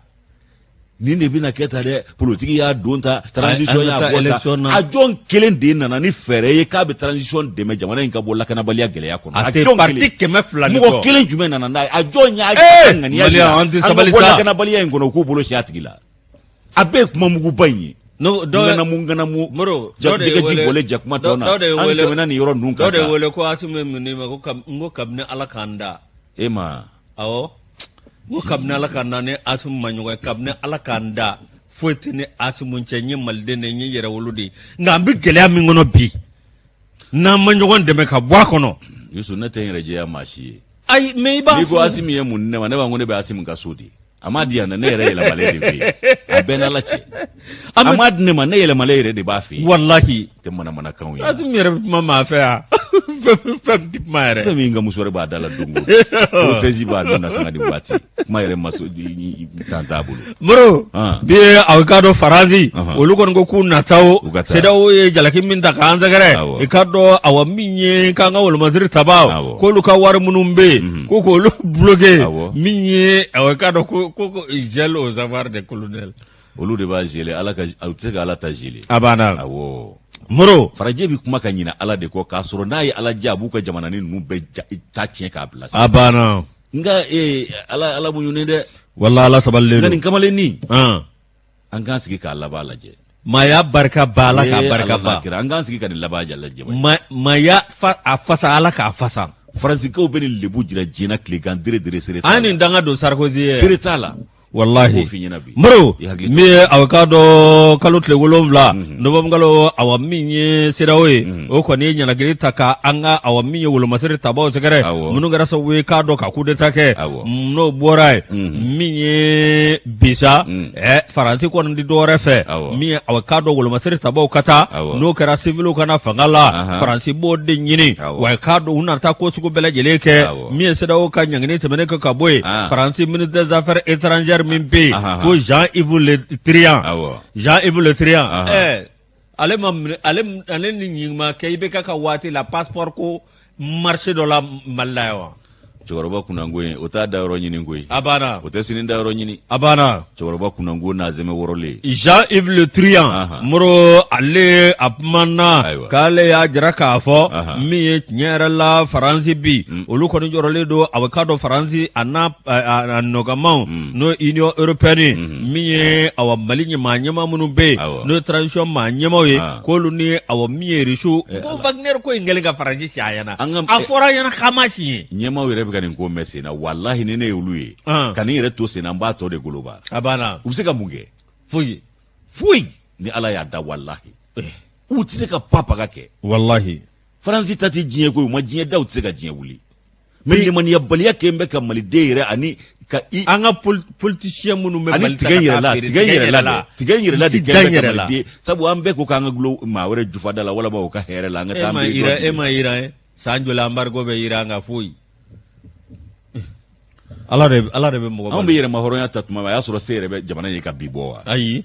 Speaker 1: nin de bɛna kɛ tan dɛ politiki y'a don ta transition y'a bɔ ta a jɔn kelen de nana ni fɛɛrɛ ye k'a bɛ transition dɛmɛ jamana in ka bɔ lakanabaliya gɛlɛya kɔnɔ
Speaker 2: a tɛ parti 200 ni
Speaker 1: kɔ mɔgɔ kelen jumɛn nana n'a ye a jɔn y'a ŋaniya jira an ka bɔ lakanabaliya in kɔnɔ u k'u bolo sin a tigi la a bɛɛ ye kuma muguba in ye ŋanamu ŋanamu jɛgɛji bɔlen jakuma tɔw na an tɛmɛna nin yɔrɔ ninnu kan
Speaker 2: sa dɔ de wele ko Asimi ye mun d'i ma ko n ko kabini Ala k'an da
Speaker 1: e ma
Speaker 2: awɔ n ko kabini ala k'an da ni asimu ma ɲɔgɔn ye kabini ala k'an da foyi tɛ ni asimu cɛ n ye maliden de ye n ye yɛrɛwolo de ye nka an bɛ gɛlɛya min kɔnɔ bi n'an ma ɲɔgɔn dɛmɛ ka bɔ a kɔnɔ.
Speaker 1: Yusu ne tɛ n yɛrɛ jɛya maa si ye.
Speaker 2: Ayi mais i b'a fɔ.
Speaker 1: N'i ko Asimi ye mun di ne ma ne b'a ko ne bɛ Asimi ka so de. A m'a di yan dɛ ne yɛrɛ yɛlɛmalen de bɛ yen a bɛɛ n'Ala cɛ. A m'a di ne ma ne yɛlɛmalen yɛrɛ de b'a fɛ yen.
Speaker 2: Walahi.
Speaker 1: Tɛ manamanakanw ye.
Speaker 2: Asimi yɛrɛ bɛ kuma maa fɛ yan fɛn tɛ kuma yɛrɛ.
Speaker 1: Fɛn min ka muso b'a da la don o don. Protège b'a nun na sanga ni waati kuma yɛrɛ ma tan t'a bolo.
Speaker 2: Moro bi aw k'a dɔn Faransi olu kɔni ko k'u na taa o CEDEAO ye jalaki min ta k'an sɛgɛrɛ i k'a dɔn awa min ye k'an ka wolomasiri tabaaw k'olu ka wari minnu bɛ yen ko k'olu bloqué min ye awa i k'a dɔn ko ko gel aux avoirs des colonels.
Speaker 1: Olu de b'a geler ala ka u tɛ se ka ala ta geler.
Speaker 2: A banna.
Speaker 1: Awɔ.
Speaker 2: Moro.
Speaker 1: Farajɛ bɛ kuma ka ɲinɛ ala de kɔ k'a sɔrɔ n'a ye ala diya a b'u ka jamananin ninnu bɛɛ ta tiɲɛ k'a bila.
Speaker 2: A banna.
Speaker 1: Nka ee ala ala muɲunen dɛ.
Speaker 2: Wala ala sabalilen
Speaker 1: don. Nka nin kamalennin. An k'an sigi k'a laban lajɛ.
Speaker 2: Maaya barika ba ala k'a barika ba.
Speaker 1: An k'an sigi ka nin laban lajɛ.
Speaker 2: Maaya a fasa ala k'a fasa.
Speaker 1: Faransikaw bɛ nin lebu jira diɲɛ na tilegan dere dere sere
Speaker 2: t'a la. An ye nin danga don Sarkozy ye.
Speaker 1: Sere t'a la.
Speaker 2: Walahi Moro min ye aw k'a dɔn kalo tile 7 novembre kalo awa min ye CEDEAO ye o kɔni ye ɲanagili ta ka an ka awa min ye wolomasiri tabaw sɛgɛrɛ minnu kɛra sababu ye k'a dɔn ka coup d'état kɛ n'o bɔra yen min ye bi sa Faransi kɔni tɛ dɔwɛrɛ fɛ min ye aw k'a dɔn wolomasiri tabaw ka taa n'o kɛra civiliw ka na fanga la Faransi b'o de ɲini wa k'a dɔn u na taa ko sugu bɛɛ lajɛlen kɛ min ye CEDEAO ka ɲangini tɛmɛnen kɔ ka bɔ yen Faransi ministre des affaires étrangères min bɛ yen ko Jean-Yves Le Drian Jean-Yves Le Drian ɛɛ ale ma minɛ ale ale ni ɲin ma kɛ IBK ka waati la passeport ko marché dɔ la Mali la yan wa
Speaker 1: cɛkɔrɔba kunnango ye o t'a dayɔrɔ ɲini koyi
Speaker 2: a banna
Speaker 1: o tɛ sini dayɔrɔ ɲini
Speaker 2: a banna
Speaker 1: cɛkɔrɔba kunnango n'a zɛmɛ wɔrɔlen
Speaker 2: Jean-Yves Le Drian Moro ale a kumana k'ale y'a jira k'a fɔ min ye tiɲɛ yɛrɛ la Faransi bi mm. olu kɔni jɔrɔlen don a bɛ k'a dɔn Faransi a n'a nɔgɔmanw mm. n'o Union européenne mm. min ye awa Mali maa ɲɛmaa minnu bɛ yen n'o ye transition maa ɲɛmaaw ye ah. k'olu ni awa min ye Irisiw eh, ko Wagner ko in kɛlen ka Faransi ci a ɲɛna a fɔra ɲɛna k'a ma siɲɛ
Speaker 1: ɲɛmaaw yɛrɛ bɛ ka nin ko mɛn sen na walahi ni ne ye olu ye ah. ka nin yɛrɛ to sen na n b'a tɔ de goloba
Speaker 2: a banna
Speaker 1: u bɛ se ka mun kɛ
Speaker 2: foyi
Speaker 1: foyi ni ala y'a da walahi eh. u tɛ se ka pa paga kɛ
Speaker 2: walahi
Speaker 1: faransi ta tɛ diɲɛ ko ye u ma diɲɛ da u tɛ se ka diɲɛ wuli mais limaniyabaliya kɛ bɛ ka maliden yɛrɛ ani ka
Speaker 2: i an ka politicien minnu bɛ
Speaker 1: mali ta ka taa feere tigɛ yɛrɛ la tigɛ yɛrɛ la de kɛ bɛ ka maliden sabu an bɛɛ ko k'an ka dulon maa wɛrɛ jufada la walima u ka hɛrɛ la an ka
Speaker 2: taa an e ma Iran ye san joli embargo bɛ Iran kan foyi. Ala de Ala de bɛ mɔgɔ
Speaker 1: Anw bɛ yɛrɛmahɔrɔnya ta tuma min, a y'a sɔrɔ se yɛrɛ bɛ jamana ye ka bi bɔ wa?
Speaker 2: Ayi.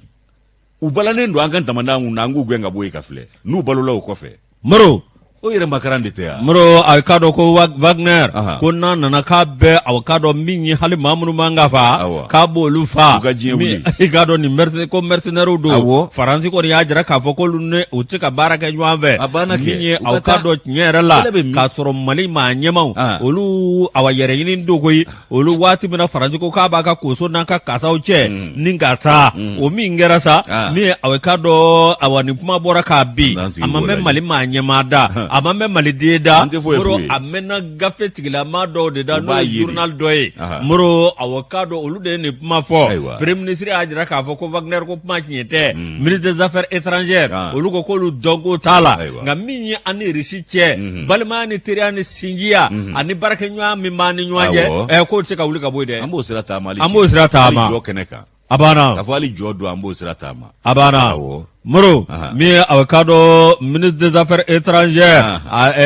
Speaker 1: U balannen don an ka damadaw na, an k'u gɛn ka bɔ yen ka filɛ n'u balola o kɔfɛ.
Speaker 2: Moro.
Speaker 1: O yɛrɛ makaran de tɛ yan.
Speaker 2: Moro, a k'a dɔn ko Wagner ko n'a nana k'a bɛ a k'a dɔn min ye hali maa minnu man ka fa k'a b'olu fa.
Speaker 1: U ka diɲɛ wuli.
Speaker 2: I k'a dɔn nin ko mercenaires don. Faransi kɔni y'a jira k'a fɔ k'olu ni u tɛ se ka baara kɛ ɲɔgɔn fɛ.
Speaker 1: A banna
Speaker 2: kɛ. Min ye aw k'a dɔn tiɲɛ yɛrɛ la k'a sɔrɔ Mali maa ɲɛmaaw olu awa yɛrɛ ɲini don koyi. Olu waati min na Faransi ko k'a b'a ka koso n'a ka kasaw cɛ ni ka taa o min kɛra sa min ye aw k'a dɔn awa nin kuma bɔra k'a bin a ma mɛn Mali maa ɲɛmaa da a ma mɛn Maliden da Moro, a mɛnna gafe tigilamaa dɔw de da, n'o ye journal dɔ ye Moro. Aw k'a dɔn olu de ye nin kuma fɔ. Premier ministre y'a jira k'a fɔ ko Wagner ko kuma tiɲɛ tɛ. Ministre des Affaires étrangères, olu ko k'olu dɔnko t'a la, nka min ye an ni Russie cɛ balimaya ni teriya ni sinjiya ani baarakɛɲɔgɔnya min b'an ni ɲɔgɔn cɛ, k'o tɛ se ka wuli ka bɔ yen dɛ.
Speaker 1: An b'o sira taama.
Speaker 2: An b'o sira taama.
Speaker 1: Jɔ kɛnɛ kan.
Speaker 2: A banna.
Speaker 1: K'a fɔ hali jɔ don, an b'o sira taama.
Speaker 2: A banna. Moro, min ye aw k'a dɔn ministre des Affaires étrangères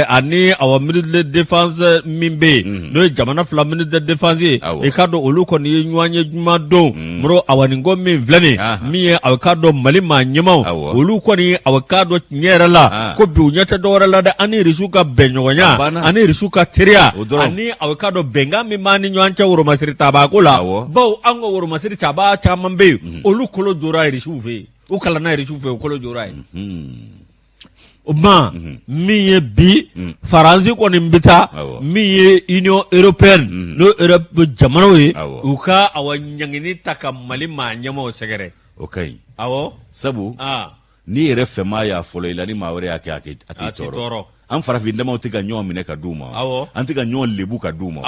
Speaker 2: ani awa ministre de défense min bɛ yen, n'o ye jamana fila ministre de défense ye, i k'a dɔn olu kɔni ye ɲɔgɔn ye juma don. Moro, awa nin ko min filɛ nin, min ye aw k'a dɔn Mali maa ɲɛmaaw, olu kɔni aw k'a dɔn tiɲɛ yɛrɛ la ko bi u ɲɛ tɛ dɔwɛrɛ la dɛ, an ni Irisiw ka bɛnɲɔgɔnya, an ni Irisiw ka teriya, ani aw k'a dɔn bɛnkan min b'an ni ɲɔgɔn cɛ woromasiri tabaako la, bawo an ka woromasiri tabaa caman bɛ yen, olu kolo jora Irisiw fɛ yen, u kalanna Irisiw fɛ, u kolo jora yen. O tuma min ye bi Faransi kɔni bɛ taa min ye Union européenne, n'o ye Europe jamanaw ye, u ka awa ɲangini ta ka Mali maa ɲɛmaaw sɛgɛrɛ.
Speaker 1: O ka ɲi.
Speaker 2: Awɔ.
Speaker 1: Sabu n'i yɛrɛ fɛmaa y'a fɔlɔ i la, ni maa wɛrɛ y'a kɛ, a t'i tɔɔrɔ. An farafin damaw tɛ ka ɲɔgɔn minɛ ka d'u ma, an tɛ ka ɲɔgɔn lebu ka d'u ma.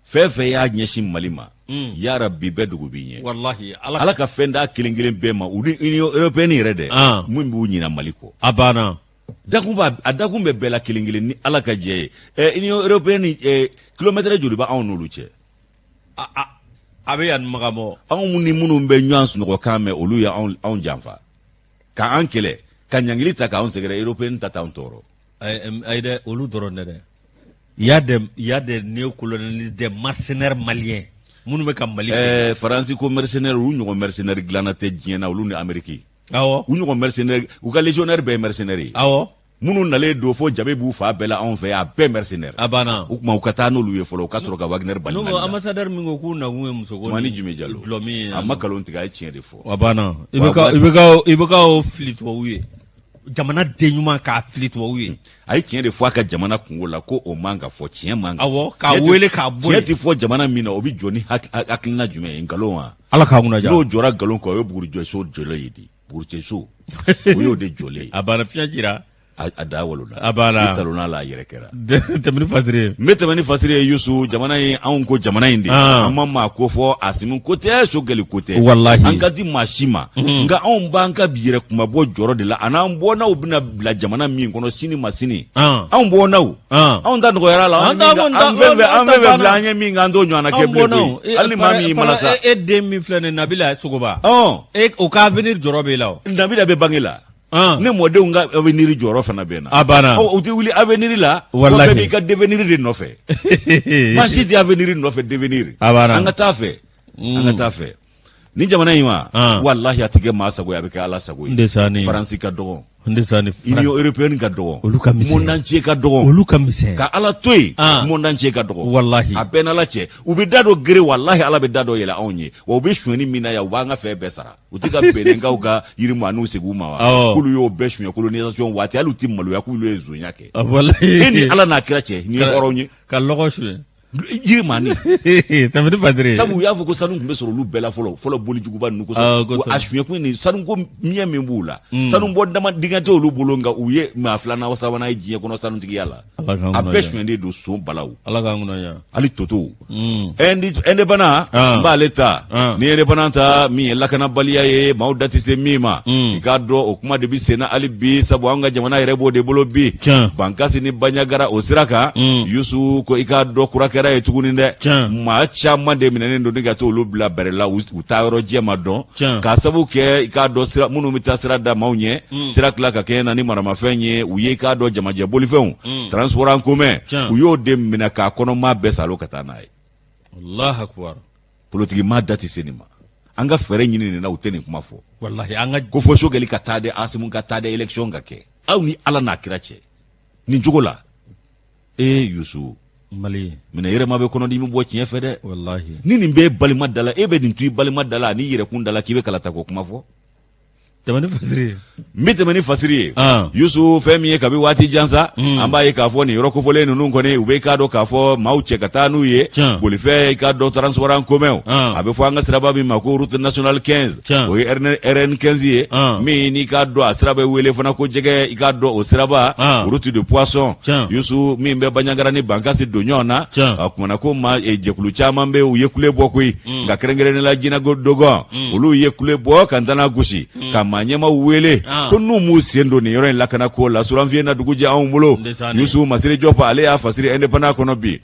Speaker 1: Fɛn fɛn y'a ɲɛsin Mali ma, yarabi bɛɛ dugu b'i ɲɛ.
Speaker 2: Walahi.
Speaker 1: Ala ka fɛn d'a kelen kelen bɛɛ ma, u ni Union européenne yɛrɛ dɛ, min b'u ɲina Mali kɔ.
Speaker 2: A banna.
Speaker 1: Dakun b'a, a dakun bɛ bɛɛ la kelen kelen ni Ala ka jɛ ye. Union européenne, kilomɛtɛrɛ joli bɛ anw n'olu cɛ?
Speaker 2: A bɛ yan ni Makan bɔ.
Speaker 1: Anw ni minnu bɛ ɲɔgɔn sunɔgɔkan mɛn, olu ye anw janfa k'an kɛlɛ, ka ɲangili ta k'anw sɛgɛrɛ. Européenne ta t'anw tɔɔrɔ.
Speaker 2: Ayi dɛ, olu dɔrɔn tɛ dɛ. Il y a des, il y a des néocolonialistes, des mercenaires maliens minnu bɛ ka Mali.
Speaker 1: Faransi ko mercenaire, u ɲɔgɔn mercenaire dilanna tɛ diɲɛ na, olu ni Amérique.
Speaker 2: Awɔ.
Speaker 1: U ɲɔgɔn mercenaire, u ka légionnaire bɛɛ ye mercenaire ye.
Speaker 2: Awɔ.
Speaker 1: Minnu nalen don fo jabe b'u fa bɛɛ la anw fɛ, a bɛɛ mercenaire.
Speaker 2: A banna.
Speaker 1: O tuma u ka taa n'olu ye fɔlɔ, u ka sɔrɔ ka Wagner bali.
Speaker 2: N'o ambassadeur min ko k'u nakun ye musoko
Speaker 1: ni Jumi Jalo.
Speaker 2: Dulɔ min ye.
Speaker 1: A ma nkalon tigɛ, a ye tiɲɛ de fɔ.
Speaker 2: A banna. I bɛ ka o fili tubabu ye. Jamana den ɲuman k'a fili tubabu ye.
Speaker 1: A ye tiɲɛ de fɔ a ka jamana kungo la, ko o man ka fɔ, tiɲɛ man
Speaker 2: ka. Awɔ, k'a wele k'a bɔ
Speaker 1: yen. Tiɲɛ tɛ fɔ jamana min na, o bɛ jɔ ni hakilina jumɛn ye? Nkalon wa?
Speaker 2: Ala k'an kunna diya.
Speaker 1: N'o jɔra nkalon kan, o ye bugurijɛso jɔlen ye di. Bugurijɛso, o y'o de jɔlen ye.
Speaker 2: A banna, fiɲɛ cira.
Speaker 1: A da walola.
Speaker 2: A banna.
Speaker 1: I talonna la, a yɛrɛ kɛra.
Speaker 2: Tɛmɛ ni fasiri ye.
Speaker 1: N bɛ tɛmɛ ni fasiri ye, Yusu. Jamana in, anw ko jamana in de. An ma maa ko fɔ, Asimi ko tɛ, Sogɛli ko tɛ.
Speaker 2: Walahi.
Speaker 1: An ka di maa si ma. Nka anw b'an ka yɛrɛ kunmabɔ jɔrɔ de la, an'an bɔnnaw bɛna bila jamana min kɔnɔ sini ma sini. Anw bɔnnaw. Anw ta nɔgɔyara la. An fɛn fɛn an fɛn fɛn filɛ, an ye min kɛ, an t'o ɲɔgɔnna kɛ bilen koyi. Hali ni maa min y'i malasa.
Speaker 2: E den min filɛ nin ye, Nabila Sogoba. E o ka avenir jɔrɔ b'e la o.
Speaker 1: Nabila bɛ bange la. Ne mɔdenw ka avenir jɔyɔrɔ fana bɛ na.
Speaker 2: A banna.
Speaker 1: U tɛ wuli avenir la.
Speaker 2: Walahi.
Speaker 1: Bɛɛ b'i ka devenir de nɔfɛ. Maa si tɛ avenir nɔfɛ, devenir.
Speaker 2: A banna.
Speaker 1: An ka taa fɛ. An ka taa fɛ. Ni jamana in ma. Walahi, a tɛ kɛ maa sago ye, a bɛ kɛ Ala sago ye.
Speaker 2: Ndesani.
Speaker 1: Faransi ka dɔgɔ.
Speaker 2: Ndesani.
Speaker 1: Union européenne ka dɔgɔ.
Speaker 2: Olu ka misɛn.
Speaker 1: Monde entier ka dɔgɔ.
Speaker 2: Olu ka misɛn.
Speaker 1: Ka Ala to yen. Monde entier ka dɔgɔ.
Speaker 2: Walahi.
Speaker 1: A bɛɛ n'Ala cɛ. U bɛ da dɔ gere, walahi Ala bɛ da dɔ yɛlɛ anw ye. Wa u bɛ sonyɛni min na yan, u b'an ka fɛn bɛɛ sara. U tɛ ka Benɛnkaw ka yirimaaninw segin u ma wa? K'olu y'o bɛɛ suɲɛ colonisation waati, hali u tɛ maloya k'olu ye zonya kɛ.
Speaker 2: Walahi.
Speaker 1: E ni Ala n'a kira cɛ, nin ye hɔrɔn ye.
Speaker 2: Ka lɔgɔ suɲɛ.
Speaker 1: Yirimani.
Speaker 2: Tɛmɛ ni fasiri ye.
Speaker 1: Sabu u y'a fɔ ko sanu tun bɛ sɔrɔ olu bɛɛ la fɔlɔ fɔlɔ, bolijuguba ninnu kosɔn. A suɲɛ kun ni sanuko miɲɛ min b'u la. Sanu bɔ dama dingɛ tɛ olu bolo, nka u ye maa filanan sabanan ye diɲɛ kɔnɔ sanutigiya la. A bɛɛ suɲɛnen don, son balaw.
Speaker 2: Ala k'an kunna diya.
Speaker 1: Hali toto. Indépendant n b'ale ta. Ni indépendant ta, min ye lakanabaliya ye, maaw da tɛ se min ma. I k'a dɔn o kuma de bɛ senna hali bi, sabu an ka jamana yɛrɛ b'o de bolo bi. Bankasi ni Banjagara o sira kan. Yusu ko i k'a dɔn kura kɛra ye tuguni dɛ. Maa caman de minɛnen don ni ka t'olu bila bɛrɛ la, u taa yɔrɔ jɛ ma dɔn. K'a sabu kɛ i k'a dɔn sira minnu bɛ taa sira da maaw ɲɛ. Sira tila ka kɛɲɛ na ni maramafɛn ye, u ye i k'a dɔn jamajɛ bolifɛnw. Transport en commun, u y'o de minɛ k'a kɔnɔmaa bɛɛ salo ka taa n'a ye.
Speaker 2: Allahu akbar.
Speaker 1: Politiki maa da tɛ se nin ma. An ka fɛɛrɛ ɲini nin na, u tɛ nin kuma fɔ.
Speaker 2: Walahi an ka
Speaker 1: ko fo Sogɛli ka taa dɛ, Asimu ka taa dɛ, élection ka kɛ. Aw ni Ala n'a kira cɛ nin cogo la. Ee Yusu.
Speaker 2: Mali.
Speaker 1: Minɛ yɛrɛma bɛ kɔnɔdimi bɔ tiɲɛ fɛ dɛ.
Speaker 2: Walahi.
Speaker 1: Ni nin b'e balima da la, e bɛ nin to i balima da la ani yɛrɛkun da la k'i bɛ kalata ko kuma fɔ.
Speaker 2: Tɛmɛ ni fasiri ye.
Speaker 1: N bɛ tɛmɛ ni fasiri ye. Yusu, fɛn min ye kabi waati jan sa, an b'a ye k'a fɔ nin yɔrɔ kofɔlen ninnu kɔni, u bɛ i k'a dɔn k'a fɔ maaw cɛ ka taa n'u ye bolifɛn, i k'a dɔn transport en commun, a bɛ fɔ an ka siraba min ma ko route nationale 15, o ye RN 15 ye, min n'i k'a dɔn a sira bɛ wele fana ko jɛgɛ, i k'a dɔn o siraba route de poisson. Yusu, min bɛ Banjagara ni Bankasi don ɲɔgɔn na, a kumana ko ma jɛkulu caman bɛ, u ye kule bɔ koyi. Nka kɛrɛnkɛrɛnnen la Jinɛ Dogon, olu ye kule bɔ ka ntana gosi ka maa ɲɛmaw wele ko n'u m'u sen don nin yɔrɔ in lakana ko la, suranfiye na dugu jɛ anw bolo. Yusu, Masire Jɔp, ale y'a fasiri Indépendant kɔnɔ bi.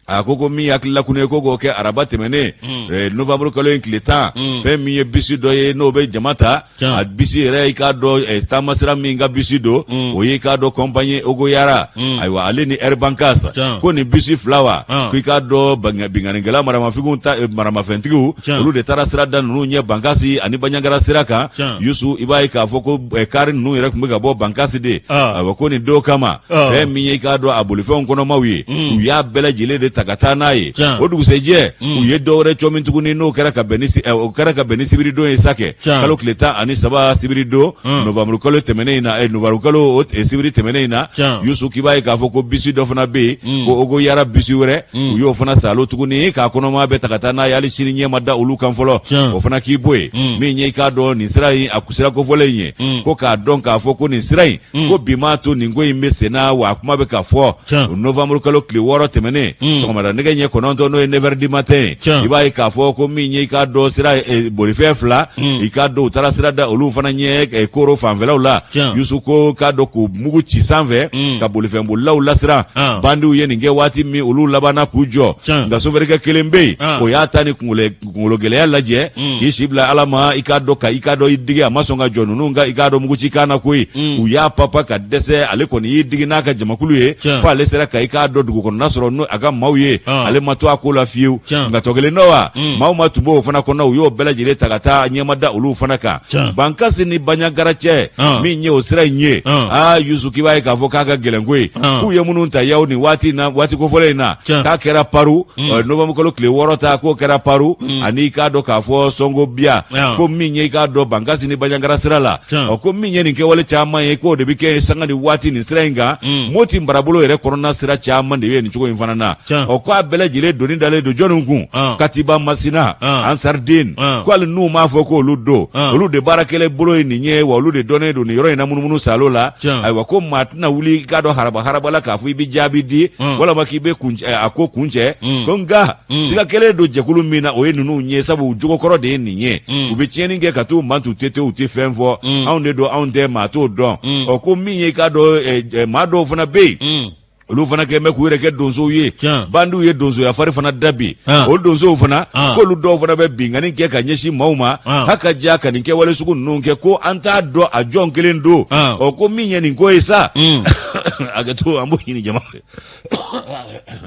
Speaker 1: A ko ko min hakilila kun ye ko k'o kɛ araba tɛmɛnen, novembre kalo in tile 10, fɛn min ye bisi dɔ ye n'o bɛ jama ta. A bisi yɛrɛ, i k'a dɔn taamasira min ka bisi don, o ye i k'a dɔn compagnie Ogoyara, ayiwa, ale ni Air Bankas, ko nin bisi fila wa, ko i k'a dɔn binkannikɛla maramafɛntigiw ta maramafɛntigiw, olu de taara sira da ninnu ɲɛ Bankasi ani Banjagara sira kan. Yusu, i b'a ye k'a fɔ ko kari ninnu yɛrɛ tun bɛ ka bɔ Bankasi de. Ayiwa, ko nin don kama, fɛn min ye i k'a dɔn a bolifɛnw kɔnɔmaw ye, u y'a bɛɛ lajɛlen de ta ka taa n'a ye. O dugusɛjɛ, u ye dɔ wɛrɛ cɔmi tuguni, n'o kɛra ka bɛn ni o kɛra ka bɛn ni sibiridon ye sa kɛ, kalo tile 13 sibiridon, novembre kalo tɛmɛnen in na, novembre kalo sibiri tɛmɛnen in na. Yusu, k'i b'a ye k'a fɔ ko bisi dɔ fana bɛ yen, ko Ogoyara bisi wɛrɛ, u y'o fana salo tuguni k'a kɔnɔma bɛɛ ta ka taa n'a ye. Hali sini ɲɛ ma da olu kan fɔlɔ. O fana k'i bɔ yen, min ye i k'a dɔn nin sira in, a sira kofɔlen in ye, ko k'a dɔn k'a fɔ ko nin sira in, ko bi m'a to nin ko in bɛ senna wa a kuma bɛ ka fɔ. Novembre kalo tile 6 tɛmɛnen, sɔgɔmada nɛgɛ ɲɛ 9, n'o ye 9 heures du matin ye, i b'a ye k'a fɔ ko min ye i k'a dɔn sira bolifɛn fila, i k'a dɔn u taara sira da olu fana ɲɛ Koro fanfɛlaw la. Yusu, ko k'a dɔn k'u mugu ci sanfɛ ka bolifɛn bolilaw lasiran. Bandiw ye nin kɛ waati min, olu labanna k'u jɔ, nka sofɛrikɛ kelen bɛ yen, o y'a ta ni kunkolo gɛlɛya lajɛ k'i si bila Ala ma, i k'a dɔn ka i k'a dɔn i digi, a ma sɔn ka jɔ ninnu ka i k'a dɔn muguci kan na koyi. U y'a papa ka dɛsɛ, ale kɔni y'i digi n'a ka jamakulu ye fo ale sera ka i k'a dɔn dugu kɔnɔna sɔrɔ n'o a ka maaw ye. Ale ma to a ko la fiyewu, nka tɔ kelen dɔ wa, maaw ma tun b'o fana kɔnɔ, u y'o bɛɛ lajɛlen ta ka taa ɲɛma da olu fana kan Bankasi ni Banjagara cɛ, min ye o sira in ye. Aa Yusu, k'i b'a ye k'a fɔ k'a ka gɛlɛn koyi. K'u ye minnu ta yaw nin waati in na, waati kofɔlen in na, k'a kɛra Paru, novembre kalo tile 6 ta, k'o kɛra Paru ani i k'a dɔn k'a fɔ Sɔngo Biya, ko min ye i k'a dɔn Bankasi ni Banjagara sira la. Ɔ, ko min ye nin kɛwale caman ye, k'o de bɛ kɛ sanga ni waati nin sira in kan. Moti marabolo yɛrɛ kɔnɔna sira caman de bɛ nin cogo in fana na. Ɔ, ko a bɛɛ lajɛlen doni dalen don jɔnni kun? Katiba Masina, Ansardine. Ko hali n'u m'a fɔ k'olu don, olu de baarakɛla bolo ye nin ye wa, olu de dɔnnen don nin yɔrɔ in na munumunu salo la. Ayiwa, ko maa tɛna wuli i k'a dɔn haraba haraba la k'a fɔ i bɛ jaabi di walama k'i bɛ a ko kuncɛ. Ko nka siga kɛlen don jɛkulu min na, o ye ninnu ye, sabu jogokɔrɔ de ye nin ye. U bɛ tiɲɛni kɛ ka t'u mantu tete, u tɛ fɛn fɔ, anw de don, anw tɛ, maa t'o dɔn. Ɔ, ko min ye i k'a dɔn maa dɔw fana bɛ yen, olu fana kɛlen bɛ k'u yɛrɛ kɛ donsow ye. Bandiw ye donsoya fari fana da bi. O donsow fana, k'olu dɔw fana bɛ binkanni kɛ ka ɲɛsin maaw ma, ha ka diya ka nin kɛwale sugu ninnu kɛ, ko an t'a dɔn a jɔn kelen don. Ɔ, ko min ye nin ko ye sa, hakɛto an b'o ɲini jama fɛ,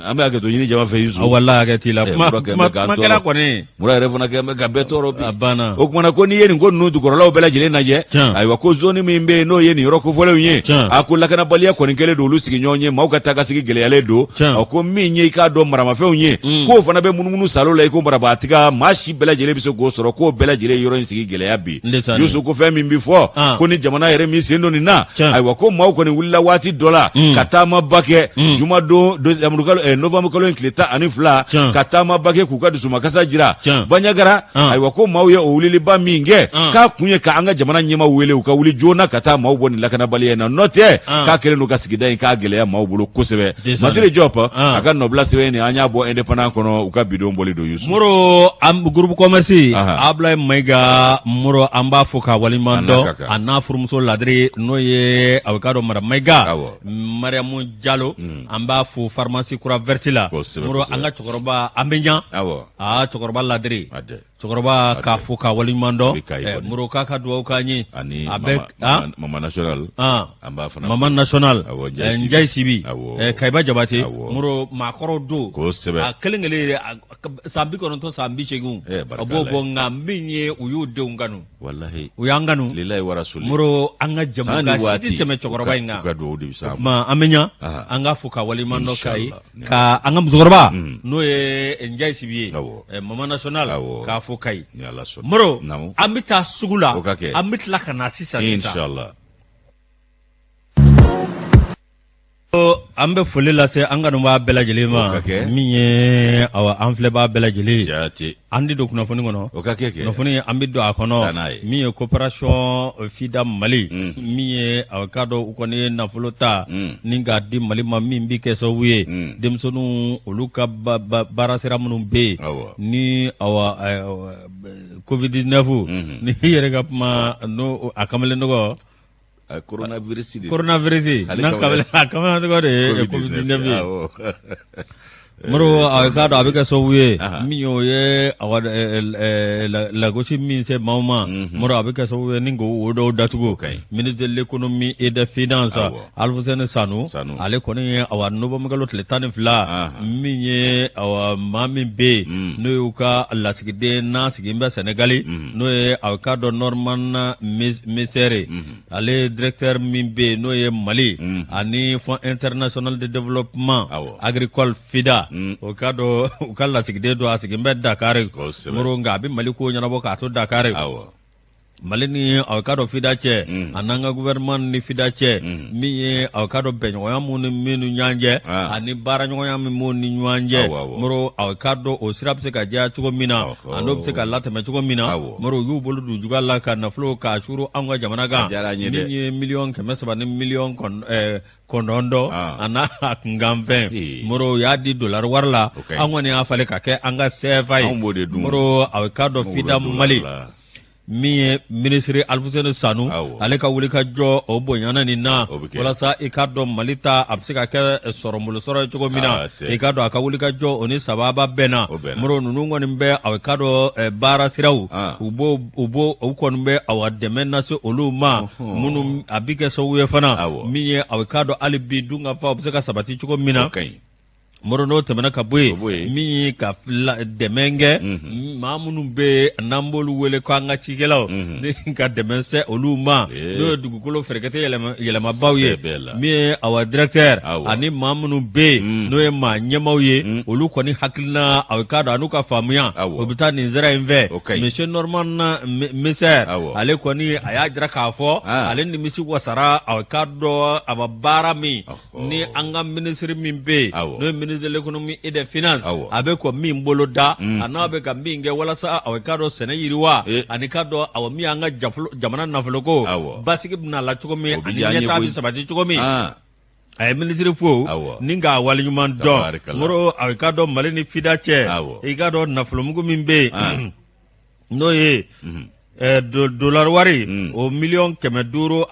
Speaker 1: an bɛ hakɛto ɲini jama fɛ, Yusu.
Speaker 2: Walahi, hakɛ t'i la. Kuma kɛra kɔni.
Speaker 1: Mura yɛrɛ fana kɛ bɛ ka bɛɛ tɔɔrɔ bi.
Speaker 2: A banna.
Speaker 1: O kumana ko n'i ye nin ko ninnu jukɔrɔlaw bɛɛ lajɛlen lajɛ, ayiwa, ko zone min bɛ yen n'o ye nin yɔrɔ kofɔlenw ye, a ko lakanabaliya kɔni kɛlen don olu sigiɲɔgɔn ye, maaw ka taa ka segin gɛlɛyalen don. Ɔ, ko min ye i k'a dɔn maramafɛnw ye, k'o fana bɛ munumunu salo la i ko marabatiga, maa si bɛɛ lajɛlen bɛ se k'o sɔrɔ, k'o bɛɛ lajɛlen yɔrɔ in sigi gɛlɛya bi. Yusu, ko fɛn min bɛ fɔ, ko ni jamana yɛrɛ min sen don nin na, ayiwa, ko maaw kɔni wulila waati dɔ la ka taamaba kɛ jumadon, novembre kalo in tile 12, ka taamaba kɛ k'u ka dusumakasa jira Banjagara. Ayiwa, ko maaw ye o wuliliba min kɛ, k'a kun ye ka an ka jamana ɲɛmaaw wele u ka wuli joona ka taa maaw bɔ nin lakanabaliya in na, n'o tɛ k'a kɛlen don ka sigida in k'a gɛlɛya maaw bolo kosɛbɛ. Masire Jɔp a ka nɔbila sɛbɛn nin, an y'a bɔ Indépendant kɔnɔ, u ka bidon bɔli don, Yusu.
Speaker 2: Moro, groupe commerce, Ablaye Mayiga Moro, an b'a fo k'a waleɲuman dɔn, a n'a furumuso ladiri, n'o ye a k'a dɔn madame Mayiga, Mariamu Jalo, an b'a fo pharmacie kura verte la. Moro, an ka cɛkɔrɔba, an bɛ ɲa aa cɛkɔrɔba ladiri. Cɛkɔrɔba k'a fo k'a waleɲuman dɔn. Moro k'a ka dugawu k'an ye.
Speaker 1: Ani a bɛ mama national.
Speaker 2: An b'a fana. Mama national. Njayi Sibi. Kayiba Jabate. Moro maakɔrɔw don.
Speaker 1: Kosɛbɛ.
Speaker 2: A kelen kelen yɛrɛ san 90 san 80. A b'o bɔ nka min ye u y'u denw kanu.
Speaker 1: Walahi.
Speaker 2: U y'an kanu.
Speaker 1: Lilayi warasuli.
Speaker 2: Moro an ka jamukan si tɛ tɛmɛ cɛkɔrɔba in kan.
Speaker 1: U ka dugawu de bɛ
Speaker 2: s'a ma. An bɛ ɲa. An k'a fo ka waleɲuman dɔn Kayi. Ka an ka musokɔrɔba n'o ye Njayi Sibi ye.
Speaker 1: Awɔ.
Speaker 2: Mama national.
Speaker 1: Awɔ.
Speaker 2: K'a fo Kayi.
Speaker 1: Ni Ala sɔnna.
Speaker 2: Moro.
Speaker 1: Naamu.
Speaker 2: An bɛ taa sugu la.
Speaker 1: O ka kɛ.
Speaker 2: An bɛ tila ka na sisan sisan.
Speaker 1: Inshallah.
Speaker 2: An bɛ foli lase an kanubaa bɛɛ lajɛlen ma
Speaker 1: O ka kɛ.
Speaker 2: min ye awa an filɛbaa bɛɛ lajɛlen ye.
Speaker 1: Jaati.
Speaker 2: An di don kunnafoni kɔnɔ.
Speaker 1: O ka kɛ kɛ.
Speaker 2: Kunnafoni an bɛ don a
Speaker 1: Taa
Speaker 2: kɔnɔ
Speaker 1: n'a ye.
Speaker 2: min ye coopération FIDA Mali min ye a k'a dɔn u kɔni ye nafolo ta ni k'a di Mali ma min bɛ kɛ sababu ye denmisɛnninw olu ka baara sira minnu bɛ yen
Speaker 1: Awɔ.
Speaker 2: ni awa Covid 19 ni i yɛrɛ ka kuma n'o a kamalen tɔgɔ
Speaker 1: Coronavirus de.
Speaker 2: Coronavirus
Speaker 1: Ale
Speaker 2: n'a
Speaker 1: kamalen
Speaker 2: a kamalen tɔgɔ de ye Covid 19 ye.
Speaker 1: Awɔ.
Speaker 2: Moro a k'a dɔn a bɛ kɛ sababu ye min ye o ye awa, lagosi min se maaw ma Moro a bɛ kɛ sababu ye ni k'o o dɔw datugu
Speaker 1: ka ɲi.
Speaker 2: Ministre de l'économie et des finances
Speaker 1: Awɔ.
Speaker 2: Alfuseni Sanu
Speaker 1: Sanu.
Speaker 2: ale kɔni ye awa novembre kalo tile 12 min ye awa maa min bɛ yen n'o y'u ka lasigiden n'a sigilen bɛ Senegali n'o ye a k'a dɔn Norman Mesere ale directeur min bɛ yen n'o ye Mali ani Fonds international de développement agricole FIDA o k'a dɔn u ka lasigiden don a sigilen bɛ Dakar Moro nka a bɛ Mali ko ɲɛnabɔ k'a to Dakar Mali ni a k'a dɔn FIDA cɛ a n'an ka gouvernement ni FIDA cɛ min ye a k'a dɔn bɛnɲɔgɔnya minnu ni minnu ɲɔgɔn cɛ ani baaraɲɔgɔnya min b'u ni ɲɔgɔn cɛ Moro a k'a dɔn o sira bɛ se ka diya cogo min na a n'o bɛ se ka latɛmɛ cogo min na Moro u y'u bolo don juga la ka nafolo k'a suuru anw ka jamana kan min ye miliyɔn 300 ni miliyɔn 9 a n'a kunkanfɛn Moro u y'a di dolari wari la an kɔni y'a falen ka kɛ an ka CFA ye Moro a k'a dɔn FIDA Mali min ye minisiri Alifuseni Sanu ale ka wulikajɔ o bonyana nin na walasa i k'a dɔn Mali ta a bɛ se ka kɛ sɔrɔbolo sɔrɔ ye cogo min na i k'a dɔn a ka wulikajɔ o ni sababa bɛnna Moro ninnu kɔni bɛ a k'a dɔn baara siraw u b'o u b'o u kɔni bɛ awa dɛmɛ lase olu ma minnu a bɛ kɛ sababu ye fana min ye a k'a dɔn hali bi dunkafa o bɛ se ka sabati cogo min na Moro n'o tɛmɛna ka bɔ yen min ye ka dɛmɛ kɛ maa minnu bɛ yen n'an b'olu wele ko an ka cikɛlaw ni ka dɛmɛ se olu ma n'o ye dugukolo ferekete yɛlɛmabaw ye min ye awa directeur ani maa minnu bɛ yen n'o ye maa ɲɛmaaw ye olu kɔni hakilina a k'a dɔn an'u ka faamuya o bɛ taa nin sira in fɛ monsieur Norman Messer ale kɔni a y'a jira k'a fɔ ale nimisi wasara a k'a dɔn a baara min ni an ka minisiri min bɛ yen n'o ye ministre de l'économie et des finances a bɛ ka min bolo da a n'a bɛ ka min kɛ walasa a k'a dɔn sɛnɛ yiriwa ani k'a dɔn awa min y'an ka jamana nafoloko basigi bɛna la cogo min ani ɲɛtaa bɛ sabati cogo min a ye minisiri fo ni k'a waleɲuman dɔn Moro a k'a dɔn Mali ni FIDA cɛ i k'a dɔn nafolomugu min bɛ yen n'o ye dolari wari o miliyɔn 539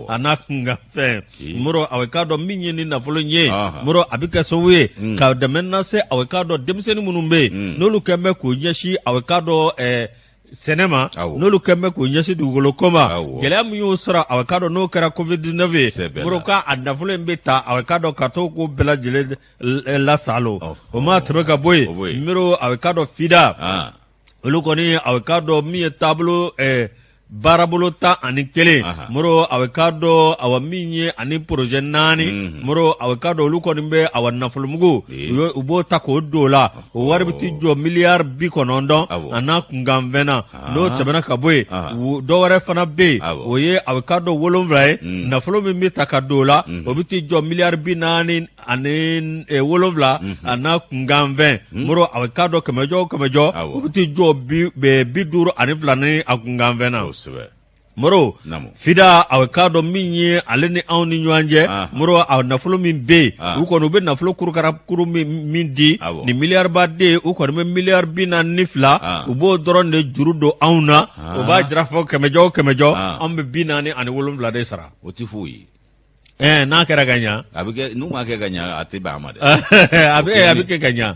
Speaker 2: a n'a kunkanfɛn Moro a k'a dɔn min ye ni nafolo in ye Moro a bɛ kɛ sababu ye ka dɛmɛ lase a k'a dɔn denmisɛnnin minnu bɛ yen n'olu kɛlen bɛ k'u ɲɛsin a k'a dɔn sɛnɛ ma n'olu kɛlen bɛ k'u ɲɛsin dugukolo ko ma gɛlɛya min y'u sɔrɔ a k'a dɔn n'o kɛra covid 19 ye Moro k'a nafolo in bɛ ta a k'a dɔn ka to k'o bɛɛ lajɛlen lasalo o ma tɛmɛ ka bɔ yen Moro a k'a dɔn FIDA olu kɔni a k'a dɔn min ye taabolo baarabolo 11 Moro a k'a dɔn awa min ye ani projet 4 Moro a k'a dɔn olu kɔni bɛ awa nafolomugu u b'o ta k'o don o la o wari bɛ t'i jɔ miliyari 90 a n'a kunkanfɛn na n'o tɛmɛna ka bɔ yen dɔ wɛrɛ fana bɛ yen o ye a k'a dɔn 7 ye nafolo min bɛ ta ka don o la o bɛ t'i jɔ miliyari 47 a n'a kunkanfɛn Moro a k'a dɔn kɛmɛjɔ o kɛmɛjɔ o bɛ t'i jɔ 52 ni a kunkanfɛn na Moro FIDA a k'a dɔn min ye ale ni anw ni ɲɔgɔn cɛ Moro a nafolo min bɛ yen u kɔni u bɛ nafolo kurukara kuru min di ni miliyariba de u kɔni bɛ miliyari 42 u b'o dɔrɔn de juru don anw na o b'a jira fɔ kɛmɛjɔ o kɛmɛjɔ anw bɛ 47 de sara
Speaker 1: o tɛ foyi ye.
Speaker 2: N'a kɛra ka ɲa
Speaker 1: a bɛ kɛ n'u m'a kɛ ka ɲa a tɛ bɛn a ma dɛ
Speaker 2: a bɛ kɛ ka ɲa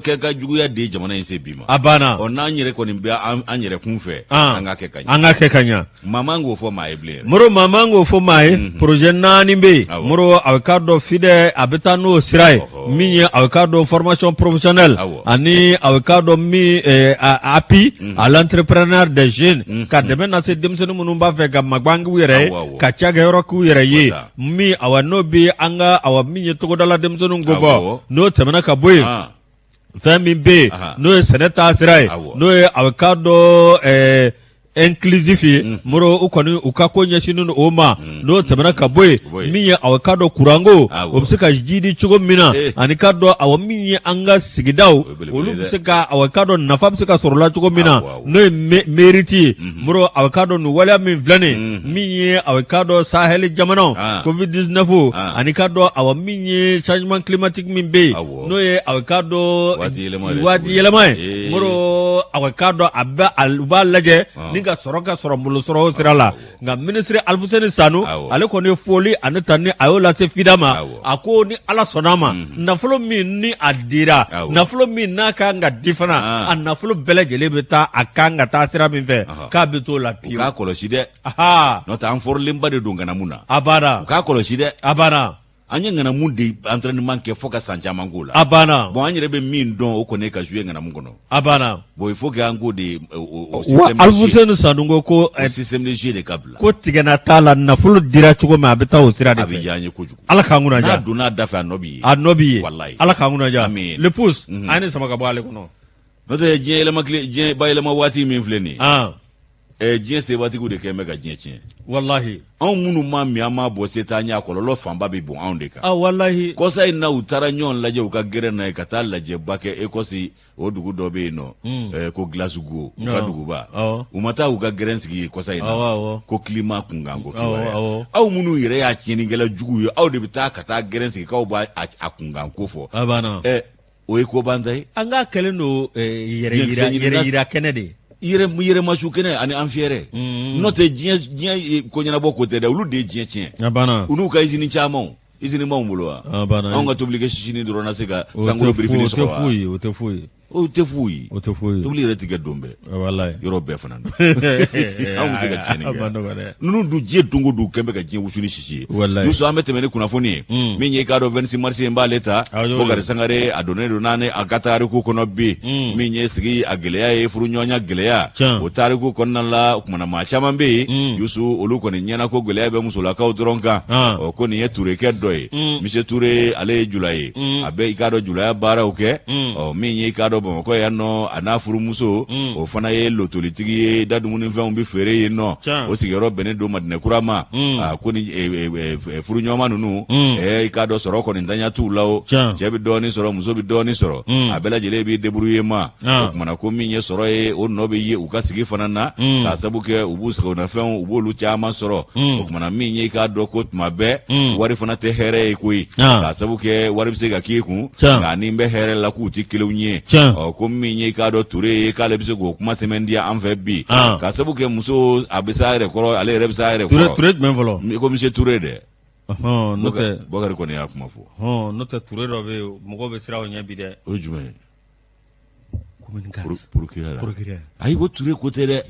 Speaker 1: kɛ ka juguya de ye jamana in se bi ma
Speaker 2: a banna
Speaker 1: ɔ n'an yɛrɛ kɔni bɛ an yɛrɛ kun fɛ an ka kɛ ka ɲa
Speaker 2: an ka kɛ ka ɲa
Speaker 1: maa man k'o fɔ maa ye bilen yɛrɛ
Speaker 2: moro maa man k'o fɔ maa ye projet naani bɛ yen moro a k'a dɔn FIDE a bɛ taa n'o sira ye min ye a k'a dɔn formation professionnelle ani a k'a dɔn min appui à l'entrepreneuriat des jeunes ka dɛmɛ lase denmisɛnnin minnu b'a fɛ ka magwan k'u yɛrɛ ye ka cakɛyɔrɔ k'u yɛrɛ ye min awa n'o bɛ an ka awa min ye togodala denmisɛnninw ko bɔ n'o tɛmɛna ka bɔ yen fɛn min bɛ yen n'o ye sɛnɛ taasira ye n'o ye a k'a dɔn inclusif ye moro u kɔni u ka ko ɲɛsinnen don o ma n'o tɛmɛna ka bɔ yen min ye aw k'a dɔn kuranko o bɛ se ka jidi cogo min na ani k'a dɔn awa min ye an ka sigidaw olu bɛ se ka aw k'a dɔn nafa bɛ se ka sɔrɔ la cogo min na n'o ye mérite ye moro aw k'a dɔn nin waleya min filɛ nin min ye aw k'a dɔn sahel jamanaw covid 19 ani k'a dɔn awa min ye changement climatique min bɛ yen n'o ye aw k'a dɔn waati yɛlɛma ye moro aw k'a dɔn a bɛ u b'a lajɛ ni ka sɔrɔ ka sɔrɔ bolo sɔrɔ o sira la nka minisiri Alifuseni Sanu ale kɔni ye foli ani tanuni a y'o lase FIDA ma a ko ni Ala sɔnna a ma nafolo min ni a dira nafolo min n'a ka kan ka di fana a nafolo bɛɛ lajɛlen bɛ taa a kan ka taa sira min fɛ k'a bɛ t'o la
Speaker 1: pewu. U k'a kɔlɔsi dɛ. N'o tɛ an fɔrilenba de don ŋanamu na.
Speaker 2: A banna.
Speaker 1: U k'a kɔlɔsi dɛ.
Speaker 2: A banna.
Speaker 1: An ye ŋanamu de entraînement kɛ fo ka san caman k'o la.
Speaker 2: A banna.
Speaker 1: Bon an yɛrɛ bɛ min dɔn o kɔni ye ka jouer ŋanamu kɔnɔ.
Speaker 2: A banna.
Speaker 1: Bon il faut que an k'o de
Speaker 2: o système de jeu. Wa Alifuseni Sanu ko
Speaker 1: o système de jeu de ka bila.
Speaker 2: Ko tigɛna t'a la nafolo dira cogo min a bɛ taa o sira de fɛ.
Speaker 1: A bɛ diya an ye kojugu.
Speaker 2: Ala k'an kunna
Speaker 1: diya. N'a donna a da fɛ a nɔ b'i ye.
Speaker 2: A nɔ b'i ye.
Speaker 1: Walayi.
Speaker 2: Ala k'an kunna diya.
Speaker 1: Amiin.
Speaker 2: Le pouce a ye nin sama ka bɔ ale kɔnɔ.
Speaker 1: N'o tɛ diɲɛ yɛlɛma tile diɲɛ bayɛlɛma waati min filɛ nin ye.
Speaker 2: An.
Speaker 1: Ɛ diɲɛ sebatigiw de kɛlen bɛ ka diɲɛ tiɲɛ.
Speaker 2: Walahi.
Speaker 1: Anw minnu m'a min an m'a bɔn se t'an ye a kɔlɔlɔ fanba bɛ bɔn anw de kan.
Speaker 2: Ah walahi.
Speaker 1: Kɔsa in na u taara ɲɔgɔn lajɛ u ka gɛrɛn na yen ka taa lajɛba kɛ Écosse o dugu dɔ bɛ yen nɔ. Ko Glasgow u ka duguba.
Speaker 2: Awɔ.
Speaker 1: U ma taa u ka gɛrɛn sigi yen kɔsa in na.
Speaker 2: Awɔ awɔ.
Speaker 1: Ko climat kunkanko kibaruya.
Speaker 2: Awɔ awɔ.
Speaker 1: Aw minnu yɛrɛ y'a tiɲɛnikɛla juguw ye aw de bɛ taa ka taa gɛrɛn sigi k'aw b'a a kunkanko fɔ.
Speaker 2: A banna.
Speaker 1: Ɛ o ye ko banta ye.
Speaker 2: An k'a kɛlen don yɛrɛ yira kɛnɛ de ye.
Speaker 1: Yɛrɛmasu kɛnɛ ani an fiyɛrɛ. N'o tɛ diɲɛ diɲɛ ko ɲɛnabɔ ko tɛ dɛ olu de ye diɲɛ tiɲɛ.
Speaker 2: A banna.
Speaker 1: U n'u ka izini camanw izini b'anw bolo wa.
Speaker 2: A banna.
Speaker 1: Anw ka tobilikɛ sisinin dɔrɔn na se ka sankolo birifini sɔrɔ wa.
Speaker 2: O tɛ foyi ye o tɛ foyi ye.
Speaker 1: O tɛ foyi ye.
Speaker 2: O tɛ foyi ye.
Speaker 1: Tobili yɛrɛ tɛ kɛ don bɛɛ.
Speaker 2: Walayi.
Speaker 1: Yɔrɔ bɛɛ fana don. Anw bɛ se ka tiɲɛni kɛ. Ninnu dun diɲɛ don o don kɛn bɛ ka diɲɛ wusu ni sisi ye.
Speaker 2: Walayi.
Speaker 1: Yusu an bɛ tɛmɛ ni kunnafoni ye. Min ye i k'a dɔn 26 mars in b'ale ta. Bokari Sangare a donnen don n'an a ka tariku kɔnɔ bi. Min ye sigi a gɛlɛya ye furuɲɔgɔnya gɛlɛya. O tariku kɔnɔna la o kumana maa caman bɛ yen. Yusu olu kɔni ɲɛna ko gɛlɛya bɛ musolakaw dɔrɔn kan. Ɔ ko nin ye Turekɛ dɔ ye. Monsieur Ture ale ye jula ye. A bɛ i k'a dɔn julaya baaraw kɛ. Ɔ min ye i k'a dɔn Bamakɔ yan nɔ a n'a furumuso. O fana ye lotolitigi ye da dumunifɛnw bɛ feere yen nɔ. O sigiyɔrɔ bɛnnen don Madinɛkura ma. A ko ni furuɲɔgɔnma ninnu. I k'a dɔn sɔrɔ kɔni ntanya t'u la o. Cɛ bɛ dɔɔnin sɔrɔ muso bɛ dɔɔnin sɔrɔ. A bɛɛ lajɛlen b'i débrouiller ma. O kumana ko min ye sɔrɔ ye o nɔ bɛ ye u ka sigi fana na. K'a sabu kɛ u b'u sagonafɛnw u b'olu caman sɔrɔ. O kumana min ye i k'a dɔn ko tuma bɛɛ. Wari fana tɛ hɛrɛ ye koyi. K'a sabu kɛ wari bɛ se ka k'i kun. Nka ni bɛ hɛrɛ la k'u tɛ kelenw ye. Ɔ ko min ye i k'a dɔn Ture ye k'ale bɛ se k'o kuma sɛmɛntiya an fɛ bi. K'a sabu kɛ muso a bɛ s'a yɛrɛ kɔrɔ ale yɛrɛ bɛ s'a yɛrɛ kɔrɔ.
Speaker 2: Ture jumɛn fɔlɔ?
Speaker 1: Ko monsieur Ture dɛ.
Speaker 2: N'o tɛ
Speaker 1: Bokari kɔni y'a kuma fɔ.
Speaker 2: N'o tɛ Ture dɔ bɛ yen mɔgɔw bɛ siran o ɲɛ bi dɛ.
Speaker 1: O ye jumɛn ye?
Speaker 2: Communication.
Speaker 1: Procureur.
Speaker 2: Procureur.
Speaker 1: Ayi ko Ture ko tɛ dɛ.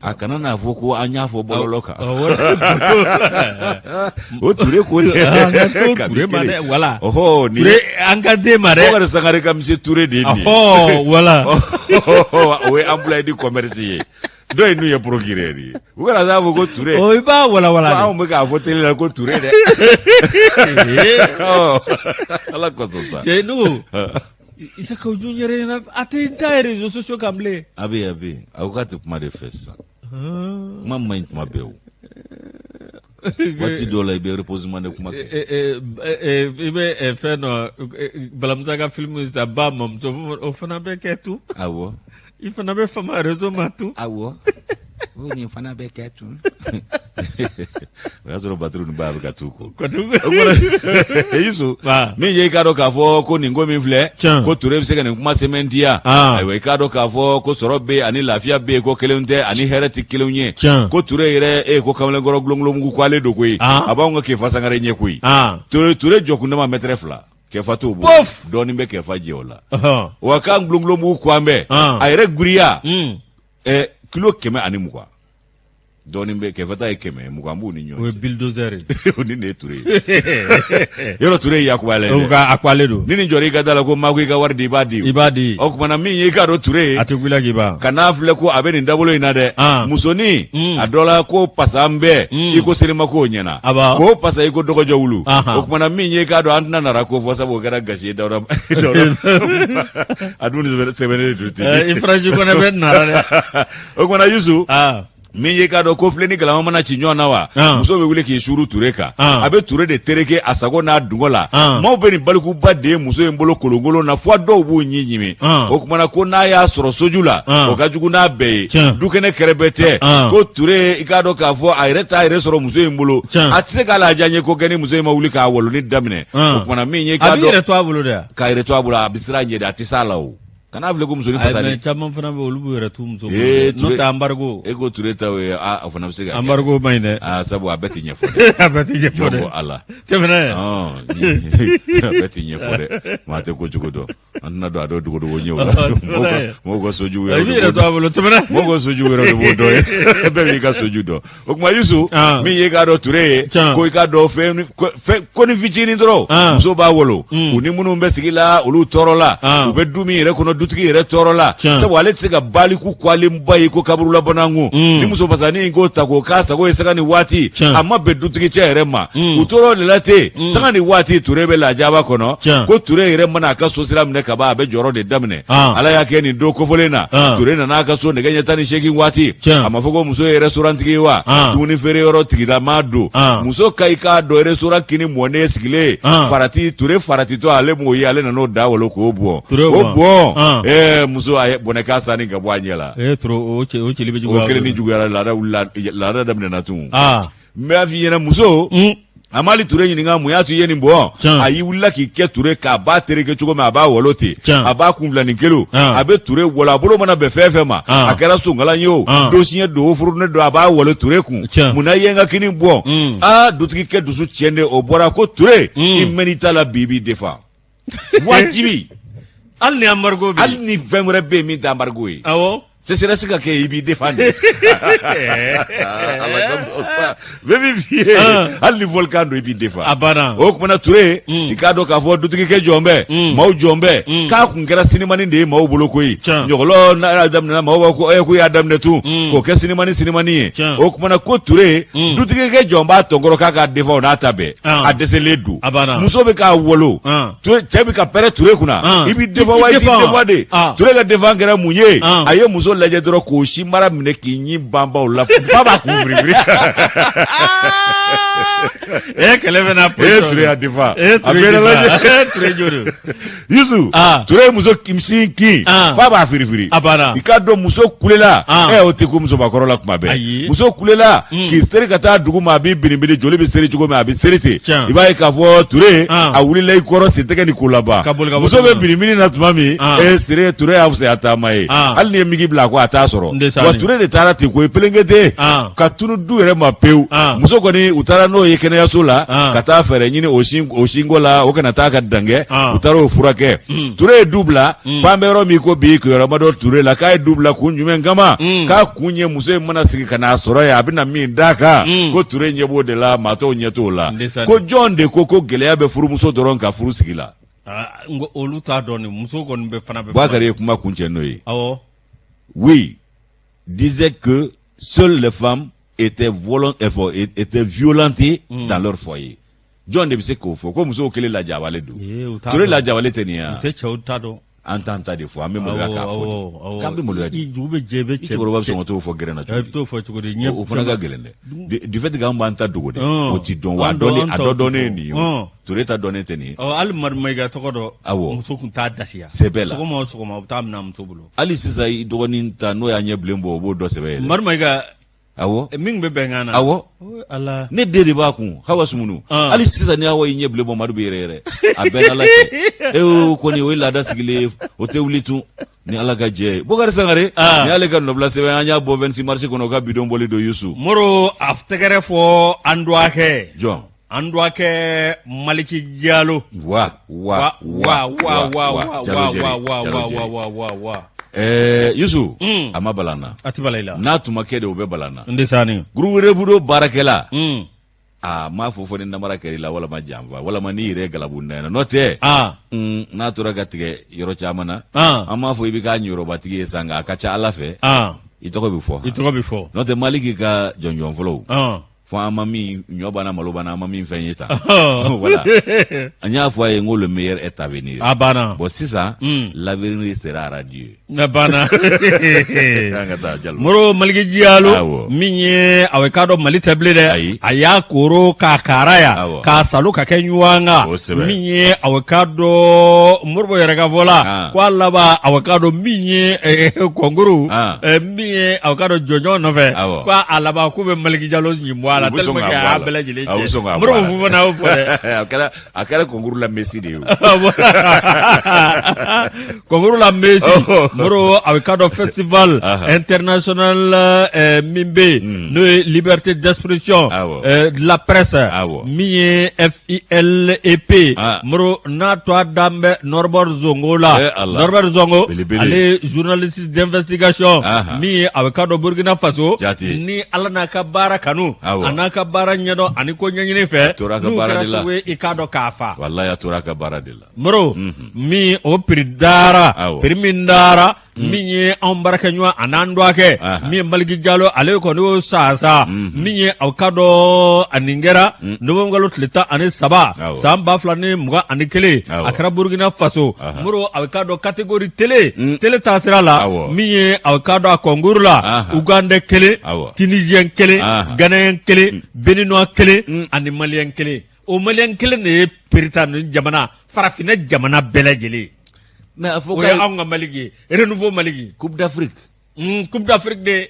Speaker 1: A kana n'a fɔ ko an y'a fɔ bɔlɔlɔ kan. O Ture ko
Speaker 2: tɛ. Ture ma dɛ voilà.
Speaker 1: Ɔhɔ
Speaker 2: nin Ture an ka den ma dɛ.
Speaker 1: Bokari Sangare ka monsieur Ture de ye nin ye.
Speaker 2: Ɔhɔ voilà.
Speaker 1: O ye employé du commerce ye. Dɔ in dun ye procureur ye. U kana taa fɔ ko Ture.
Speaker 2: O i b'a walawala de.
Speaker 1: Anw bɛ k'a fɔ télé la ko Ture dɛ. Ala kosɔn sa.
Speaker 2: Cɛ Nuhu. Isa ka jɔn yɛrɛ ɲɛna a tɛ taa réseaux sociaux kan bilen.
Speaker 1: A bɛ yen a bɛ yen a ko k'a tɛ kuma de fɛ sisan. Kuma man ɲi tuma bɛɛ o. Waati dɔw la i bɛ reposement de kuma kɛ.
Speaker 2: I bɛ fɛn dɔ Balamusa ka film sisan ba mamuso o fana bɛ kɛ tun.
Speaker 1: Awɔ.
Speaker 2: I fana bɛ fama réseau ma tun.
Speaker 1: Awɔ. O nin fana bɛ kɛ tun. O y'a sɔrɔ batiri ni ba bɛ ka t'u ko Yusu min ye i k'a dɔn k'a fɔ ko nin ko min filɛ ko Ture bɛ se ka nin kuma sɛmɛntiya ayiwa i k'a dɔn k'a fɔ ko sɔrɔ bɛ yen ani lafiya bɛ yen ko kelen tɛ ani hɛrɛ tɛ kelen ye ko Ture yɛrɛ e ko kamalenkɔrɔ gulongulonmugu ko ale don koyi a b'anw ka Kefa Sangare ɲɛ koyi Ture jɔkundama mɛtɛrɛ fila Kefa t'o bɔ dɔɔnin bɛ Kefa jɛ o la wa k'an gulongulonmugu ko an bɛɛ a yɛrɛ giriya kilo 120 dɔɔnin bɛ Kefa ta ye 120 b'u ni ɲɔgɔn
Speaker 2: o ye bulldozer ye
Speaker 1: o ni nin ye Ture ye yɔrɔ Ture ye yakubalen ye
Speaker 2: dɛ a ko ale don
Speaker 1: ni nin jɔra i ka da la ko maa ko i ka wari di i b'a di
Speaker 2: i b'a di
Speaker 1: o tuma na min ye i k'a dɔn Ture ye
Speaker 2: a tɛ kun i la k'i ban
Speaker 1: kan'a filɛ ko a bɛ nin dabolo in na dɛ musonin a dɔ la ko pasa n bɛɛ i ko selimako ɲɛna k'o pasa i ko dɔgɔjɔ wulu o tuma na min ye i k'a dɔn an tɛna nara ko fɔ sabu o kɛra gasi ye Dawuda a dun sɛbɛnnen don ten
Speaker 2: i Faransi kɔnɔ bɛ nara dɛ
Speaker 1: o tuma na Yusu min ye k'a dɔn ko filen ni galama mana ci ɲɔgɔn na wa muso bɛ wuli k'i suuru Ture kan a bɛ Ture de tereke a sago n'a dungɔ la maaw bɛ nin balikuba de ye muso in bolo kolonkolon na fo dɔw b'u ɲin ɲimi o tuma na ko n'a y'a sɔrɔ soju la o ka jugu n'a bɛɛ ye dukɛnɛ kɛrɛbɛ tɛ ko Ture i k'a dɔn k'a fɔ a yɛrɛ t'a yɛrɛ sɔrɔ muso in bolo a tɛ se k'a la diya ko kɛ ni muso in ma wuli k'a waloni daminɛ o tuma na min ye
Speaker 2: k'a dɔn a b'i yɛrɛ to a bolo dɛ
Speaker 1: k'a yɛrɛ to a bolo a bɛ siran ɲɛ de a tɛ s'a la o Kan'a filɛ ko musonin
Speaker 2: Ayi, mais caman fana bɛ olu b'u yɛrɛ t'u muso bolo dɛ. N'o tɛ embargo.
Speaker 1: E ko Ture ta ye a o fana bɛ se ka
Speaker 2: kɛ. Embargo man ɲi dɛ.
Speaker 1: Aa sabu a bɛɛ tɛ ɲɛfɔ dɛ.
Speaker 2: A bɛɛ tɛ ɲɛfɔ dɛ.
Speaker 1: Jɔn ko Ala.
Speaker 2: Tɛmɛ n'a ye.
Speaker 1: Ɔn a bɛɛ tɛ ɲɛfɔ dɛ. Maa tɛ ko cogo dɔn. An tɛna don a dɔw dogodogo ɲɛw la. Mɔgɔw ka sojuw
Speaker 2: yɛrɛ. I b'i yɛrɛ to a bolo tɛmɛ n'a ye.
Speaker 1: Mɔgɔw ka sojuw yɛrɛ de b'o dɔn ye. Bɛɛ b'i ka soju dɔn. O tuma Yusu
Speaker 2: ah.
Speaker 1: min ye k'a dɔn Ture ye ko i k'a dɔn fɛn ko ni fitinin dɔrɔn
Speaker 2: ah.
Speaker 1: muso b'a wolo u ni minnu bɛ sigi la olu tɔɔrɔ la ah. u bɛ du min yɛrɛ kɔnɔ dutigi yɛrɛ tɔɔrɔ la sabu ale tɛ se ka baliku kwalenba ye ko kaburula banankun ni muso fasanin k'o ta k'o k'a sago ye sanga ni waati a ma bɛn dutigi cɛ yɛrɛ ma u tɔɔrɔ de la ten sanga ni waati Ture bɛ lajaba kɔnɔ ko Ture yɛrɛ mana a ka so sira minɛ ka ban a bɛ jɔrɔ de daminɛ ala y'a kɛ nin don kofɔlen na Ture nana a ka so nɛgɛ ɲɛ 18 waati a ma fɔ ko muso ye restaurant tigi ye wa dumuni feere yɔrɔ tigilama don muso ka i k'a dɔn restaurant kini mɔnen sigilen farati Ture faratitɔ ale m'o ye ale nan'o da wolo k'o bɔn o bɔn ɛɛ muso a ye bɔnɛ k'a sanni ka bɔ a ɲɛ la
Speaker 2: o
Speaker 1: kelen ni juguyara laada wulila laada daminɛna tun n b'a f'i ɲɛna muso a ma hali Ture ɲininka mun y'a to i ye nin bɔ a y'i wulila k'i kɛ Ture k'a b'a tereke cogo min a b'a walo ten a b'a kun filanin kelen a bɛ Ture walo a bolo mana bɛn fɛn fɛn ma a kɛra sonkalan ye o dosiɲɛ don o furunɛ don a b'a walo Ture kun mun na i ye n ka kini bɔ aa dutigikɛ dusu tiɲɛ de o bɔra ko Ture i mɛn'i ta la bi i b'i defa wajibi
Speaker 2: hali ni embargo
Speaker 1: bɛ hali ni fɛn wɛrɛ bɛ yen min tɛ embargo ye
Speaker 2: awɔ
Speaker 1: sécheresse ka kɛ i b'i défend de ala ka sɔn sa bɛɛ b'i f'i ye hali ni volcan don i b'i défend
Speaker 2: a banna
Speaker 1: o tuma na Ture i k'a dɔn k'a fɔ dutigikɛ jɔn bɛɛ maaw jɔn bɛɛ k'a kun kɛra sinimani de ye maaw bolo koyi ɲɔgɔlɔ n'a y'a daminɛ maaw b'a ko k'u y'a daminɛ tun k'o kɛ sinimani sinimani ye o tuma na ko Ture dutigikɛ jɔn b'a tɔnkɔrɔ k'a k'a défend o n'a ta bɛɛ a dɛsɛlen don muso bɛ k'a wolo cɛ bɛ ka pɛrɛn Ture kunna i b'i défend wa i t'i défend de Ture ka défend kɛra mun ye a ye muso lajɛ dɔrɔn k'o sinbara minɛ k'i ɲin banban o la f'a b'a kun firifiri
Speaker 2: e kɛlɛ bɛ na
Speaker 1: e Ture y'a défend
Speaker 2: a bɛɛ lajɛ Ture jo don
Speaker 1: Yusu Ture ye muso sin kin f'a b'a firifiri
Speaker 2: a banna
Speaker 1: i k'a dɔn muso kulela ɛ o tɛ ko musobakɔrɔ la kuma bɛɛ muso kulela k'i seri ka taa dugu ma a b'i binibini joli bɛ seri cogo min a bɛ seri ten i b'a ye k'a fɔ Ture a wulila i kɔrɔ sentɛgɛ ni ko laban muso bɛ binibini na tuma min e sere Ture y'a fisaya taama ye hali n'i ye migi bila a kɔ a t'a sɔrɔ wa Ture de taara ten koyi pelenkete ka tunu du yɛrɛ ma pewu muso kɔni u taara n'o ye kɛnɛyaso la ka taa fɛɛrɛ ɲini o sin o sinko la o kana taa ka dankɛ u taara o furakɛ Ture ye du bila f'an bɛ yɔrɔ min ko bi kibaruya ma dɔn Ture la k'a ye du bila kun jumɛn kama k'a kun ye muso in mana sigi ka n'a sɔrɔ yen a bɛna min d'a kan ko Ture ɲɛ b'o de la maa tɔw ɲɛ t'o la ko jɔn de ko ko gɛlɛya bɛ furumuso dɔrɔn ka furu sigi la
Speaker 2: olu t'a dɔn muso kɔni bɛ fana
Speaker 1: bɛ Bakari ye kuma kuncɛ n'o ye
Speaker 2: awɔ
Speaker 1: oui disait que seules les femmes étaient, étaient violentées dans leur foyer. Jɔn de bɛ se k'o fɔ ko musow kelen lajabalen don Ture lajabalen tɛ nin ye
Speaker 2: wa? U tɛ cɛw ta dɔn.
Speaker 1: An t'an ta de fɔ an bɛ maloya k'a fɔ de
Speaker 2: k'an bɛ
Speaker 1: maloya de.
Speaker 2: I dugu bɛ jɛ i bɛ
Speaker 1: cɛ. I cɛkɔrɔba bɛ sɔn ka t'o fɔ gɛrɛn na cogo di?
Speaker 2: I bɛ t'o fɔ cogo di?
Speaker 1: O fana ka gɛlɛn dɛ du fait que an b'an ta dogo dɛ o ti dɔn wa a dɔ dɔnnen ye nin ye o Ture ta dɔnnen tɛ nin ye.
Speaker 2: Hali Madu Mayiga tɔgɔ dɔ.
Speaker 1: Awɔ
Speaker 2: muso tun t'a dasiya.
Speaker 1: Sɛbɛ la
Speaker 2: sɔgɔma o sɔgɔma u bɛ taa minɛ a muso bolo.
Speaker 1: Hali sisan i dɔgɔnin ta n'o y'a ɲɛ bilen bɔ o b'o dɔ sɛbɛ yɛlɛ.
Speaker 2: Madu Mayiga.
Speaker 1: Awɔ.
Speaker 2: Min bɛ bɛnkan na.
Speaker 1: Awɔ.
Speaker 2: Ala.
Speaker 1: Ne den de b'a kun, Hawa Sumunu. Hali sisan ni Hawa y'i ɲɛ bilen bɔ, Madu bɛ yɛrɛ yɛrɛ. A bɛɛ n'Ala cɛ. E o kɔni o ye laada sigilen ye, o tɛ wuli tun. Ni Ala ka jɛ ye. Bukari Sangare, ni y'ale ka nɔbila sɛbɛn an y'a bɔ 26 mars kɔnɔ, o ka bidon bɔli don Yusu.
Speaker 2: Moro, a tɛgɛrɛ fɔ an dɔgɔkɛ.
Speaker 1: Jɔn?
Speaker 2: An dɔgɔkɛ Maliki Jalo.
Speaker 1: Wa wa
Speaker 2: wa wa wa wa wa wa wa wa wa wa wa wa.
Speaker 1: Ɛɛ Yusu, a ma bala n na.
Speaker 2: A tɛ bala i la.
Speaker 1: N'a tun ma kɛ de, o bɛ bala n na.
Speaker 2: N tɛ sa ni.
Speaker 1: Groupe Renouveau baarakɛla. A m'a fɔ fɔ ni namara kɛra i la walama janfa walama n'i yɛrɛ ye galabu na n'o tɛ. N'a tora ka tigɛ yɔrɔ caman na. An b'a fɔ i bɛ k'a ɲɔrɔbatigi ye sa, nka a ka ca Ala fɛ. I tɔgɔ bɛ fɔ.
Speaker 2: I tɔgɔ bɛ fɔ.
Speaker 1: N'o tɛ Maliki ka jɔnjɔn fɔlɔw. Fo an ma min ɲɔ banna malo banna, an ma min fɛn ye tan, voilà, an y'a fɔ a ye n ko le meilleur est à venir.
Speaker 2: A banna.
Speaker 1: Bon, sisan l'avenir sera radieux.
Speaker 2: A banna.
Speaker 1: An ka taa Jalo.
Speaker 2: Moro, Maliki Jalo
Speaker 1: Awɔ.
Speaker 2: min ye aw k'a dɔn Mali tɛ bilen dɛ.
Speaker 1: Ayi.
Speaker 2: A y'a koro k'a kara yan
Speaker 1: Awɔ.
Speaker 2: k'a salo ka kɛ ɲɔgɔn kan.
Speaker 1: Kosɛbɛ.
Speaker 2: Min ye aw k'a dɔn Moribo yɛrɛ ka fɔ la
Speaker 1: Ah.
Speaker 2: ko a laban aw k'a dɔn min ye concours
Speaker 1: Ah.
Speaker 2: min ye aw k'a dɔn jɔnjɔn nɔfɛ
Speaker 1: Awɔ.
Speaker 2: ko a laban k'u bɛ Maliki Jalo ɲin bɔ a la
Speaker 1: U bɛ sɔn
Speaker 2: tellement
Speaker 1: k'a
Speaker 2: que
Speaker 1: bɔ
Speaker 2: a
Speaker 1: a
Speaker 2: y'a
Speaker 1: la.
Speaker 2: bɛɛ lajɛlen
Speaker 1: A bɛ sɔn
Speaker 2: cɛ.
Speaker 1: k'a bɔ
Speaker 2: Moribo
Speaker 1: a la.
Speaker 2: Fofana y'o fɔ dɛ.
Speaker 1: A kɛra concours la Messi de ye o.
Speaker 2: Concours la Messi.
Speaker 1: Oh.
Speaker 2: Moro, a bɛ k'a dɔn festival
Speaker 1: Aha.
Speaker 2: international min bɛ yen n'o ye liberté d'expression
Speaker 1: Awɔ.
Speaker 2: De la presse
Speaker 1: Awɔ.
Speaker 2: min ye FILEP.
Speaker 1: Ah.
Speaker 2: Moro, n'a to a dan bɛ Norbert Zongo la.
Speaker 1: Eh Allah.
Speaker 2: Norbert Zongo,
Speaker 1: Belebele.
Speaker 2: ale ye journaliste d'investigation
Speaker 1: Aha.
Speaker 2: min ye a bɛ k'a dɔn Burkina Faso.
Speaker 1: Jate.
Speaker 2: Ni Ala n'a ka baara kanu,
Speaker 1: Awɔ.
Speaker 2: a n'a ka baara ɲɛdɔn ani ko ɲɛɲini fɛ,
Speaker 1: A tora a ka
Speaker 2: n'u
Speaker 1: baara
Speaker 2: kɛra
Speaker 1: de la.
Speaker 2: sababu ye i k'a dɔn k'a fa.
Speaker 1: Walayi, a tora a ka baara de la.
Speaker 2: Moro, min o prix dara,
Speaker 1: Awɔ.
Speaker 2: prix min dara min ye anw baarakɛɲɔgɔn a n'an dɔgɔkɛ
Speaker 1: Aha.
Speaker 2: min ye Maliki Jalo, ale kɔni y'o sansan min ye aw k'a dɔn a nin kɛra novembre kalo tile 13
Speaker 1: Awɔ.
Speaker 2: san 2021.
Speaker 1: Awɔ.
Speaker 2: A kɛra Burkina Faso.
Speaker 1: Aha.
Speaker 2: Moro, aw k'a dɔn catégorie télé, télé taasira la,
Speaker 1: Awɔ.
Speaker 2: min ye aw k'a dɔn a concours la,
Speaker 1: Aha.
Speaker 2: Ougandais kelen,
Speaker 1: Awɔ.
Speaker 2: Tunisien kelen,
Speaker 1: Aha.
Speaker 2: Ghanéen kelen, Béninois kelen ani Malien kelen. O Malien kelen de ye prix ta ni jamana farafinna jamana bɛɛ lajɛlen.
Speaker 1: Mais a fɔ
Speaker 2: O ye anw ka Maliki ye, Renouveau Maliki.
Speaker 1: Coupe d'Afrique.
Speaker 2: Coupe d'Afrique de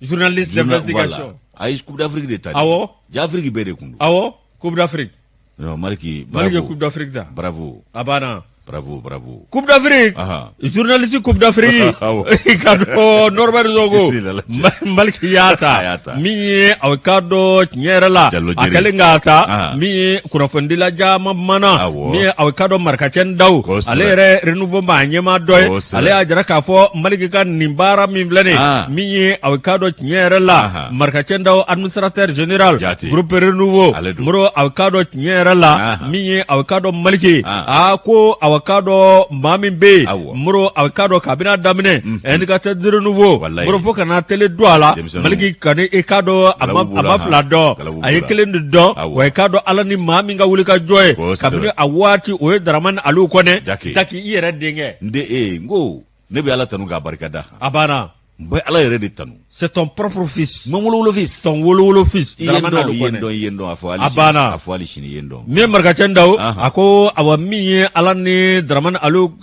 Speaker 2: journaliste d'investigation.
Speaker 1: Voilà. A ye Coupe d'Afrique de ta.
Speaker 2: Awɔ.
Speaker 1: Ja Afrique bɛɛ de kun don.
Speaker 2: Awɔ, Coupe d'Afrique.
Speaker 1: Non, Maliki,
Speaker 2: Maliki ye
Speaker 1: bravo.
Speaker 2: Coupe d'Afrique ta.
Speaker 1: Bravo.
Speaker 2: A banna.
Speaker 1: Bravo, bravo.
Speaker 2: Coupe d'Afrique.
Speaker 1: Aha.
Speaker 2: Journaliste Coupe d'Afrique.
Speaker 1: Awɔ.
Speaker 2: I ka dɔn Norbert Zongo.
Speaker 1: Ni Ala cɛ.
Speaker 2: Maliki y'a
Speaker 1: A
Speaker 2: ta.
Speaker 1: y'a ta.
Speaker 2: Min ye aw k'a dɔn tiɲɛ yɛrɛ la.
Speaker 1: Jalo
Speaker 2: A
Speaker 1: Jeri.
Speaker 2: kɛlen k'a ta.
Speaker 1: Ah.
Speaker 2: Min ye kunnafonidila caman mana.
Speaker 1: Awɔ.
Speaker 2: Min ye aw k'a dɔn Marikacɛ Daw.
Speaker 1: Kosɛbɛ.
Speaker 2: Ale yɛrɛ Renouveau maa ɲɛmaa dɔ ye.
Speaker 1: Kosɛbɛ.
Speaker 2: Ale y'a jira k'a fɔ Maliki ka nin baara min filɛ nin ye.
Speaker 1: Ah.
Speaker 2: Min ye aw k'a dɔn tiɲɛ yɛrɛ la.
Speaker 1: Aha.
Speaker 2: Marikacɛ Daw, administrateur général.
Speaker 1: Jate.
Speaker 2: Groupe Renouveau.
Speaker 1: Ale don.
Speaker 2: Moro, aw k'a dɔn tiɲɛ yɛrɛ la.
Speaker 1: Aha.
Speaker 2: Min ye aw k'a dɔn Maliki.
Speaker 1: Ah.
Speaker 2: A ko aw k'a dɔn maa min bɛ yen.
Speaker 1: Awɔ.
Speaker 2: Moro, aw k'a dɔn kabini a daminɛ indicateur du renouveau.
Speaker 1: Walayi.
Speaker 2: Moro, fo ka na télé don a la.
Speaker 1: Denmisɛnninw.
Speaker 2: Maliki kani i k'a dɔn a ma
Speaker 1: Galabu b'u
Speaker 2: a
Speaker 1: la,
Speaker 2: ma
Speaker 1: han.
Speaker 2: fila dɔn.
Speaker 1: Galabu b'u
Speaker 2: A ye
Speaker 1: la.
Speaker 2: kelen de dɔn.
Speaker 1: Awɔ.
Speaker 2: Wa i k'a dɔn Ala ni maa min ka wuli ka jɔ ye.
Speaker 1: Kosɛbɛ.
Speaker 2: Kabini a waati o ye Daramani Aliyu Kɔnɛ.
Speaker 1: Jake.
Speaker 2: Daki i yɛrɛ denkɛ.
Speaker 1: N den ee n ko ne bɛ Ala tanu k'a barika da.
Speaker 2: A banna.
Speaker 1: N bɛ Ala yɛrɛ de tanu.
Speaker 2: C'est ton propre fils.
Speaker 1: Mon wolowolo fils.
Speaker 2: Ton wolowolo fils.
Speaker 1: I ye n
Speaker 2: Daramani
Speaker 1: dɔn,
Speaker 2: Aliyu
Speaker 1: i ye n
Speaker 2: Kɔnɛ.
Speaker 1: dɔn, i ye n dɔn, a fɔ hali
Speaker 2: A
Speaker 1: sini.
Speaker 2: banna.
Speaker 1: A fɔ hali sini i ye n dɔn.
Speaker 2: Min ye Marikacɛ Daw,
Speaker 1: Aha.
Speaker 2: a ko awa min ye Ala ni Daramani Aliyu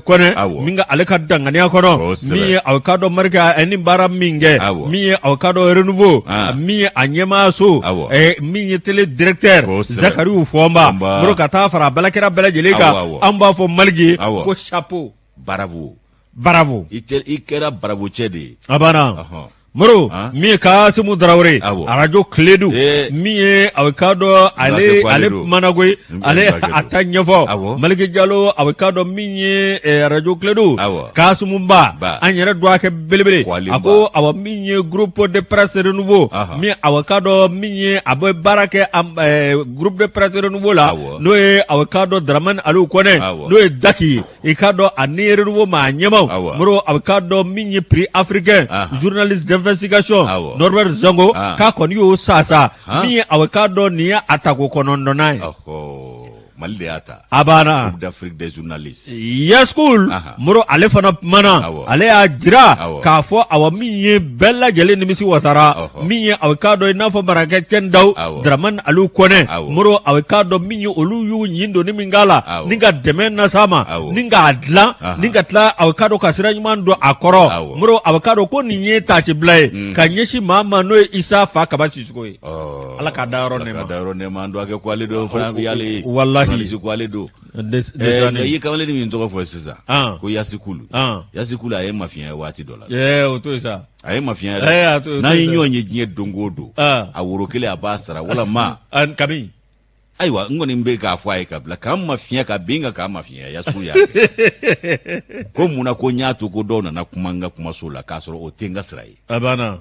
Speaker 2: Kɔnɛ
Speaker 1: Awɔ.
Speaker 2: min ka ale ka danganiya kɔnɔ,
Speaker 1: Kosɛbɛ.
Speaker 2: min ye aw k'a dɔn Marika a ye nin baara min kɛ,
Speaker 1: Awɔ.
Speaker 2: min ye aw k'a dɔn Renouveau,
Speaker 1: Ah.
Speaker 2: min ye a ɲɛmaayaso,
Speaker 1: Awɔ.
Speaker 2: min ye télé directeur
Speaker 1: Kosɛbɛ.
Speaker 2: Zakariyu Fɔnba,
Speaker 1: Fɔnba.
Speaker 2: Moro ka taa fara a baarakɛla bɛɛ lajɛlen kan,
Speaker 1: Awɔ, awɔ.
Speaker 2: an b'a fɔ Maliki
Speaker 1: Awɔ.
Speaker 2: ko chapeau.
Speaker 1: Bravo.
Speaker 2: Bravo.
Speaker 1: I tɛ i kɛra bravo cɛ de ye.
Speaker 2: A banna.
Speaker 1: Ɔhɔn.
Speaker 2: Moro,
Speaker 1: Han?
Speaker 2: min ye Kasimu Tarawele,
Speaker 1: Awɔ.
Speaker 2: arajo Kiledu,
Speaker 1: Eh.
Speaker 2: min ye a bɛ k'a dɔn ale
Speaker 1: ko ale
Speaker 2: ale
Speaker 1: don.
Speaker 2: kumana koyi,
Speaker 1: N
Speaker 2: ale
Speaker 1: balimakɛ
Speaker 2: a
Speaker 1: don.
Speaker 2: ta ɲɛfɔ.
Speaker 1: Awɔ.
Speaker 2: Maliki Jalo, a bɛ k'a dɔn min ye arajo Kiledu,
Speaker 1: Awɔ.
Speaker 2: Kasimu Ba,
Speaker 1: Ba.
Speaker 2: an yɛrɛ dɔgɔkɛ belebele,
Speaker 1: Ko ale
Speaker 2: a ko awa min ye groupe de presse Renouveau,
Speaker 1: Ahan.
Speaker 2: min a bɛ k'a dɔn min ye a bɛ baara kɛ groupe de presse Renouveau la,
Speaker 1: Awɔ.
Speaker 2: n'o ye a bɛ k'a dɔn Daramani Aliyu Kɔnɛ,
Speaker 1: Awɔ.
Speaker 2: n'o ye Daki ye. I k'a dɔn ani Renouveau maa ɲɛmaw,
Speaker 1: Awɔ.
Speaker 2: Moro, a bɛ k'a dɔn min ye prix africain
Speaker 1: Ahan.
Speaker 2: journaliste d'investigation
Speaker 1: Awɔ.
Speaker 2: Norbert Zongo,
Speaker 1: Ah.
Speaker 2: k'a kɔni y'o sasa
Speaker 1: Han.
Speaker 2: min ye a bɛ k'a dɔn nin ye a tako kɔnɔntɔnnan ye.
Speaker 1: Ɔhɔ. Mali de y'a ta.
Speaker 2: A banna.
Speaker 1: Coupe d'Afrique des journalistes.
Speaker 2: Yaskul Moro ale fana kumana, ale y'a jira k'a fɔ awa min ye bɛɛ lajɛlen nimisi wasara, min ye aw k'a dɔn i n'a fɔ marakɛ Cɛ Ndaw, Dramane Aliou Kɔnɛ Moro, aw k'a dɔn min ye olu y'u ɲin doni min k'a la ni ka dɛmɛ nas'a ma ni k'a dilan ni ka tila aw k'a dɔn ka sira ɲuman don a kɔrɔ. Moro, aw k'a dɔn ko nin ye taasibila ye ka ɲɛsin maa ma n'o ye Isa fa Kaba Sisoko ye. Ala k'a dayɔrɔ nɛɛma.
Speaker 1: Ala k'a dayɔrɔ nɛɛma. An dɔgɔkɛ ko ale don fana y'ale ye.
Speaker 2: Walahi.
Speaker 1: Journaliste ko ale don. I ye kamalen min tɔgɔ fɔ sisan ko Yasikulu, Yasikulu a ye mafiɲɛ ye waati dɔ la.
Speaker 2: O to yen sa.
Speaker 1: A ye mafiɲɛ yɛrɛ. N'an ye ɲɔgɔn ye diɲɛ don o don, a woro kelen a b'a sara walama.
Speaker 2: Kabi.
Speaker 1: Ayiwa, n kɔni bɛ k'a fɔ a ye ka bila k'an mafiɲɛ ka bin kan k'an mafiɲɛ. Yasikulu y'a kɛ. Ko mun na ko n y'a to ko dɔw nana kuma n ka kumaso la k'a sɔrɔ o tɛ n ka sira ye.
Speaker 2: A banna.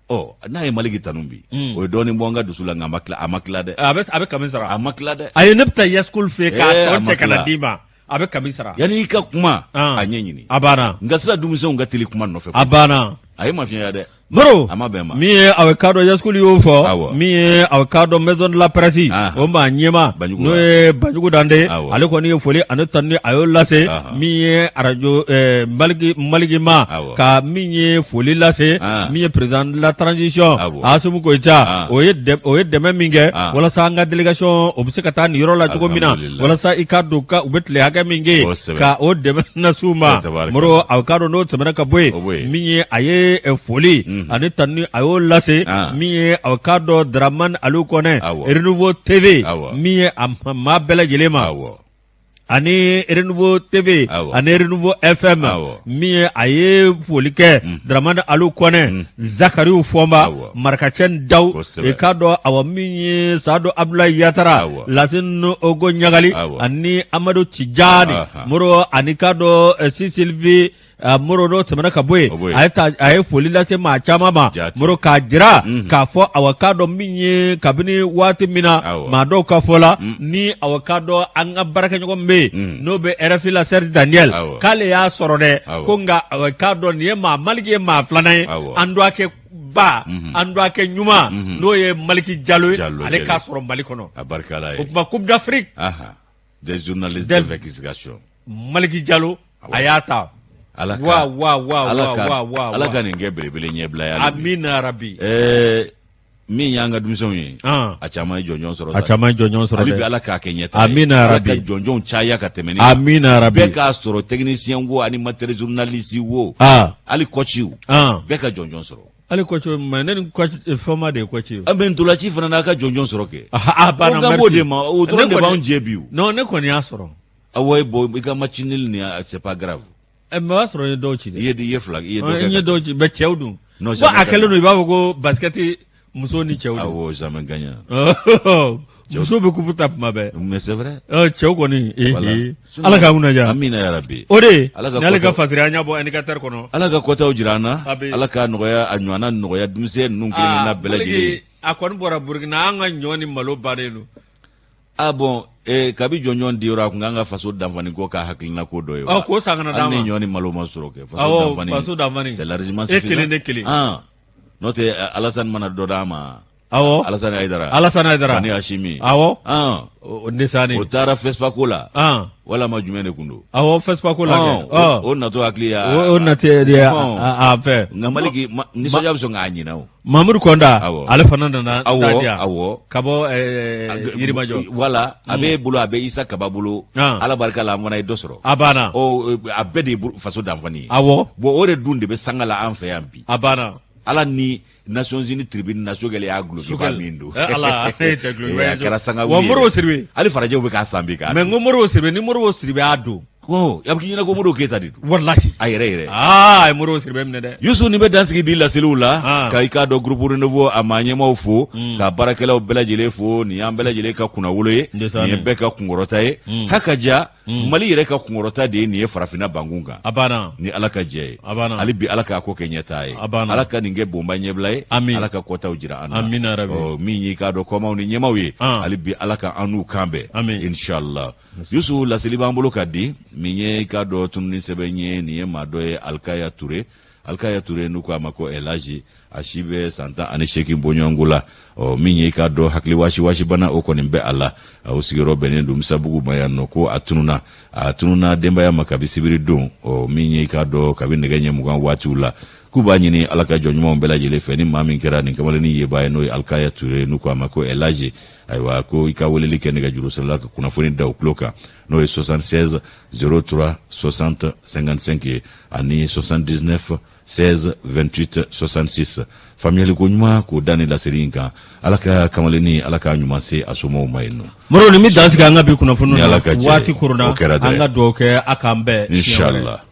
Speaker 1: Ɔ, n'a ye Maliki tanu bi, o ye dɔɔnin bɔ n ka dusu la, nka a ma tila, a ma tila dɛ.
Speaker 2: A bɛ kami sara.
Speaker 1: A ma tila dɛ.
Speaker 2: Ayi, ne bɛ taa Yasikulu fɛ yen k'a tɔ cɛ ka na d'i ma. A bɛ kami sara.
Speaker 1: Yanni i ka kuma, a ɲɛɲini.
Speaker 2: A banna.
Speaker 1: Nka sisan denmisɛnw ka teli kuma nɔfɛ.
Speaker 2: A banna.
Speaker 1: A ye mafiɲɛya dɛ.
Speaker 2: Moro,
Speaker 1: a ma bɛn ma.
Speaker 2: Min ye aw k'a dɔn Yasikulu y'o fɔ, min ye aw k'a dɔn maison de la presse, o maa ɲɛmaa n'o ye Banjugu Dante, ale kɔni ye foli ani tanuni a y'o lase min ye arajo Maliki Maliki ma, ka min ye foli lase min ye président de la transition Asimi Goyita, o ye dɛmɛ min kɛ walasa an ka délégation o bɛ se ka taa nin yɔrɔ la cogo min na, walasa i k'a dɔn ka u bɛ tile hakɛ min kɛ ka o dɛmɛ nas'u ma. Moro, aw k'a dɔn n'o tɛmɛna ka bɔ yen, min ye a ye foli ani tanuni a y'o lase min ye aw k'a dɔn Dramane Aliou Kɔnɛ, Renouveau TV, min ye a maa bɛɛ lajɛlen ma, ani Renouveau TV ani Renouveau FM, min ye a ye foli kɛ Dramane Aliou Kɔnɛ, Zakariw Fɔnba, Marakacɛ Daw, i k'a dɔn awa min ye Sadu Abdulayi Yatara, Lasine Ogo Ɲagali ani Amadu Tijani Moro, ani k'a dɔn Sisilifi Moro. N'o tɛmɛna ka bɔ yen, a ye foli lase maa caman ma, Moro, k'a jira k'a fɔ awa k'a dɔn min ye kabini waati min na maa dɔw ka fɔ la ni awa k'a dɔn an ka baarakɛɲɔgɔn bɛ yen n'o bɛ RFI la, Serge Daniel, k'ale y'a sɔrɔ dɛ, ko nka awa k'a dɔn nin ye maa Maliki ye maa filanan ye, an dɔgɔkɛ ba, an dɔgɔkɛ ɲuman n'o ye Maliki Jalo ye, ale k'a sɔrɔ Mali kɔnɔ. O tuma Coupe d'Afrique
Speaker 1: des journalistes d'investigation,
Speaker 2: Maliki Jalo a y'a ta.
Speaker 1: Ala
Speaker 2: wa wa wa wa wa wa.
Speaker 1: Ala ka nin kɛ belebele ɲɛbila ye.
Speaker 2: Amina rabi.
Speaker 1: Min y'an ka denmisɛnw ye, a caman ye jɔnjɔn sɔrɔ.
Speaker 2: A caman ye jɔnjɔn sɔrɔ.
Speaker 1: Hali bi Ala k'a kɛ ɲɛtaa
Speaker 2: ye. Amina rabi.
Speaker 1: Ala ka jɔnjɔnw caya ka tɛmɛ nin.
Speaker 2: Amina rabi.
Speaker 1: Bɛɛ k'a sɔrɔ, technicien wo, animateur journaliste wo, hali coach, bɛɛ ka jɔnjɔn sɔrɔ.
Speaker 2: Hali coach, mais ne ni coach Fɔnba de ye coach ye.
Speaker 1: An bɛ ntolaci fana n'a ka jɔnjɔn sɔrɔ kɛ.
Speaker 2: A banna,
Speaker 1: merci. O de ma o dɔrɔn de b'anw jɛ bi o.
Speaker 2: Non, ne kɔni y'a sɔrɔ.
Speaker 1: Awɔ, bon, i ka match nul nin, c'est pas grave.
Speaker 2: Mais o y'a sɔrɔ n ye dɔw ci dɛ.
Speaker 1: I ye fila, i ye dɔ kɛ.
Speaker 2: N ye dɔw ci, mais cɛw dun. Non, ko a kɛlen don i b'a fɔ ko basket muso ni cɛw.
Speaker 1: Awɔ, jamais gagnant.
Speaker 2: Muso bɛ coupe ta tuma bɛɛ.
Speaker 1: Mais c'est vrai.
Speaker 2: Cɛw kɔni ee, Ala k'an kunna diya.
Speaker 1: Amina yarabi.
Speaker 2: O de ni ale ka fasiri an y'a bɔ indicateur kɔnɔ.
Speaker 1: Ala ka kɔtaw jira an na. Ala ka nɔgɔya, a ɲɔgɔnna nɔgɔya denmisɛn ninnu kelen kelenna bɛɛ lajɛlen.
Speaker 2: A kɔni bɔra Burukina, an ka ɲɔ ni malo bannen don.
Speaker 1: Ah bon, kabi jɔnjɔn di yɔrɔ, a kun kan ka faso danfani ko k'a hakilina ko dɔ ye.
Speaker 2: Ɔ, k'o san ka na
Speaker 1: d'a ma. Hali ni ɲɔ ni malo ma sɔrɔ kɛ. Faso danfani.
Speaker 2: Faso danfani.
Speaker 1: C'est largement suffisant.
Speaker 2: E kelen ne kelen.
Speaker 1: N'o tɛ Alasani mana dɔ d'a ma.
Speaker 2: Awɔ.
Speaker 1: Alasani Hayidara.
Speaker 2: Alasani Hayidara.
Speaker 1: Ani Asimi.
Speaker 2: Awɔ. O Nesani.
Speaker 1: O taara FESPACO la. Walama jumɛn de kun don?
Speaker 2: Awɔ, FESPACO la
Speaker 1: kɛ. O natɔ hakili
Speaker 2: y'a. O natɔ de a fɛ.
Speaker 1: Nka Maliki nisɔndiya bɛ sɔn k'a ɲinɛ o.
Speaker 2: Mamudu Kɔnda. Awɔ. Ale fana nana
Speaker 1: ta di yan. Awɔ.
Speaker 2: Ka bɔ Yirimajɔ.
Speaker 1: Voilà, a b'e bolo, a bɛ Isa Kaba bolo. Ala barika la, an fana ye dɔ sɔrɔ.
Speaker 2: A banna.
Speaker 1: Ɔ, a bɛɛ de ye faso danfani ye.
Speaker 2: Awɔ.
Speaker 1: Bon, o de dun de bɛ sanga la an fɛ yan bi.
Speaker 2: A banna.
Speaker 1: Ala ni Nations Unies tribune na, Sogɛli y'a gulokiba min don.
Speaker 2: Ala,
Speaker 1: e tɛ gulokiba
Speaker 2: ye.
Speaker 1: A kɛra sanga
Speaker 2: wa Modibo Sidibe.
Speaker 1: Hali farajɛw bɛ k'a san bi k'a.
Speaker 2: Mais n ko Modibo Sidibe, ni Modibo Sidibe y'a don.
Speaker 1: Ko a bɛ k'i ɲɛna ko Modibo Keyita de don.
Speaker 2: Walahi.
Speaker 1: A yɛrɛ yɛrɛ.
Speaker 2: Aa, a ye Modibo Sidibe minɛ dɛ.
Speaker 1: Yusu, nin bɛ dan sigi bi laseliw la. Ka i k'a dɔn groupe Renouveau a maa ɲɛmaaw fo. Ka baarakɛlaw bɛɛ lajɛlen fo. Nin y'an bɛɛ lajɛlen ka kunnawolo ye. Nin ye bɛɛ ka kunkɔrɔta ye. Haka ja. Mali yɛrɛ ka kunkɔrɔta de ye nin ye farafinna bankun kan.
Speaker 2: A banna.
Speaker 1: Ni Ala ka jɛ ye.
Speaker 2: A banna.
Speaker 1: Hali bi Ala k'a ko kɛ ɲɛtaa ye.
Speaker 2: A banna.
Speaker 1: Ala ka nin kɛ bonba ɲɛbila ye.
Speaker 2: Amin.
Speaker 1: Ala ka kɔtaw jira an
Speaker 2: na. Amina rabi.
Speaker 1: Ɔ, min y'i k'a dɔn kɔmaw ni ɲɛmaw ye. Hali bi Ala ka an n'u kan bɛn.
Speaker 2: Amin.
Speaker 1: Inshallah. Yusu, laseli b'an bolo ka di min ye i k'a dɔn tununi sɛbɛn ye, nin ye maa dɔ ye, Alikaya Ture. Alikaya Ture n'u ko a ma ko Elaji, a si bɛ san 18 bɔɲɔgɔnko la. Ɔ min ye i k'a dɔn hakili wasiwasibana, o kɔni bɛ a la. O sigiyɔrɔ bɛnnen don Misabugu ma yan nɔ. Ko a tununna, a tununna denbaya ma kabi sibiri don. Ɔ min ye i k'a dɔn kabi nɛgɛ ɲɛ 20 waatiw la. K'u b'a ɲini Ala ka jɔn ɲumanw bɛɛ lajɛlen fɛ, ni maa min kɛra nin kamalennin yebaa ye, n'o ye Alikaya Ture n'u ko a ma ko Elaji, ayiwa, ko i ka weleli kɛ nɛgɛjuru sira la ka kunnafoni da u tulo kan, n'o ye 76 03 60 55 ye ani 79 16 28 66. Faamuyaliko ɲuman k'o da ni laseli in kan. Ala ka kamalennin, Ala k'a ɲuman se a somɔgɔw ma yen nɔ.
Speaker 2: Moro, nin bɛ dan sigi an ka bi kunnafoni na. Waati koronna, an ka dugawu kɛ a k'an bɛn.
Speaker 1: Inshallah.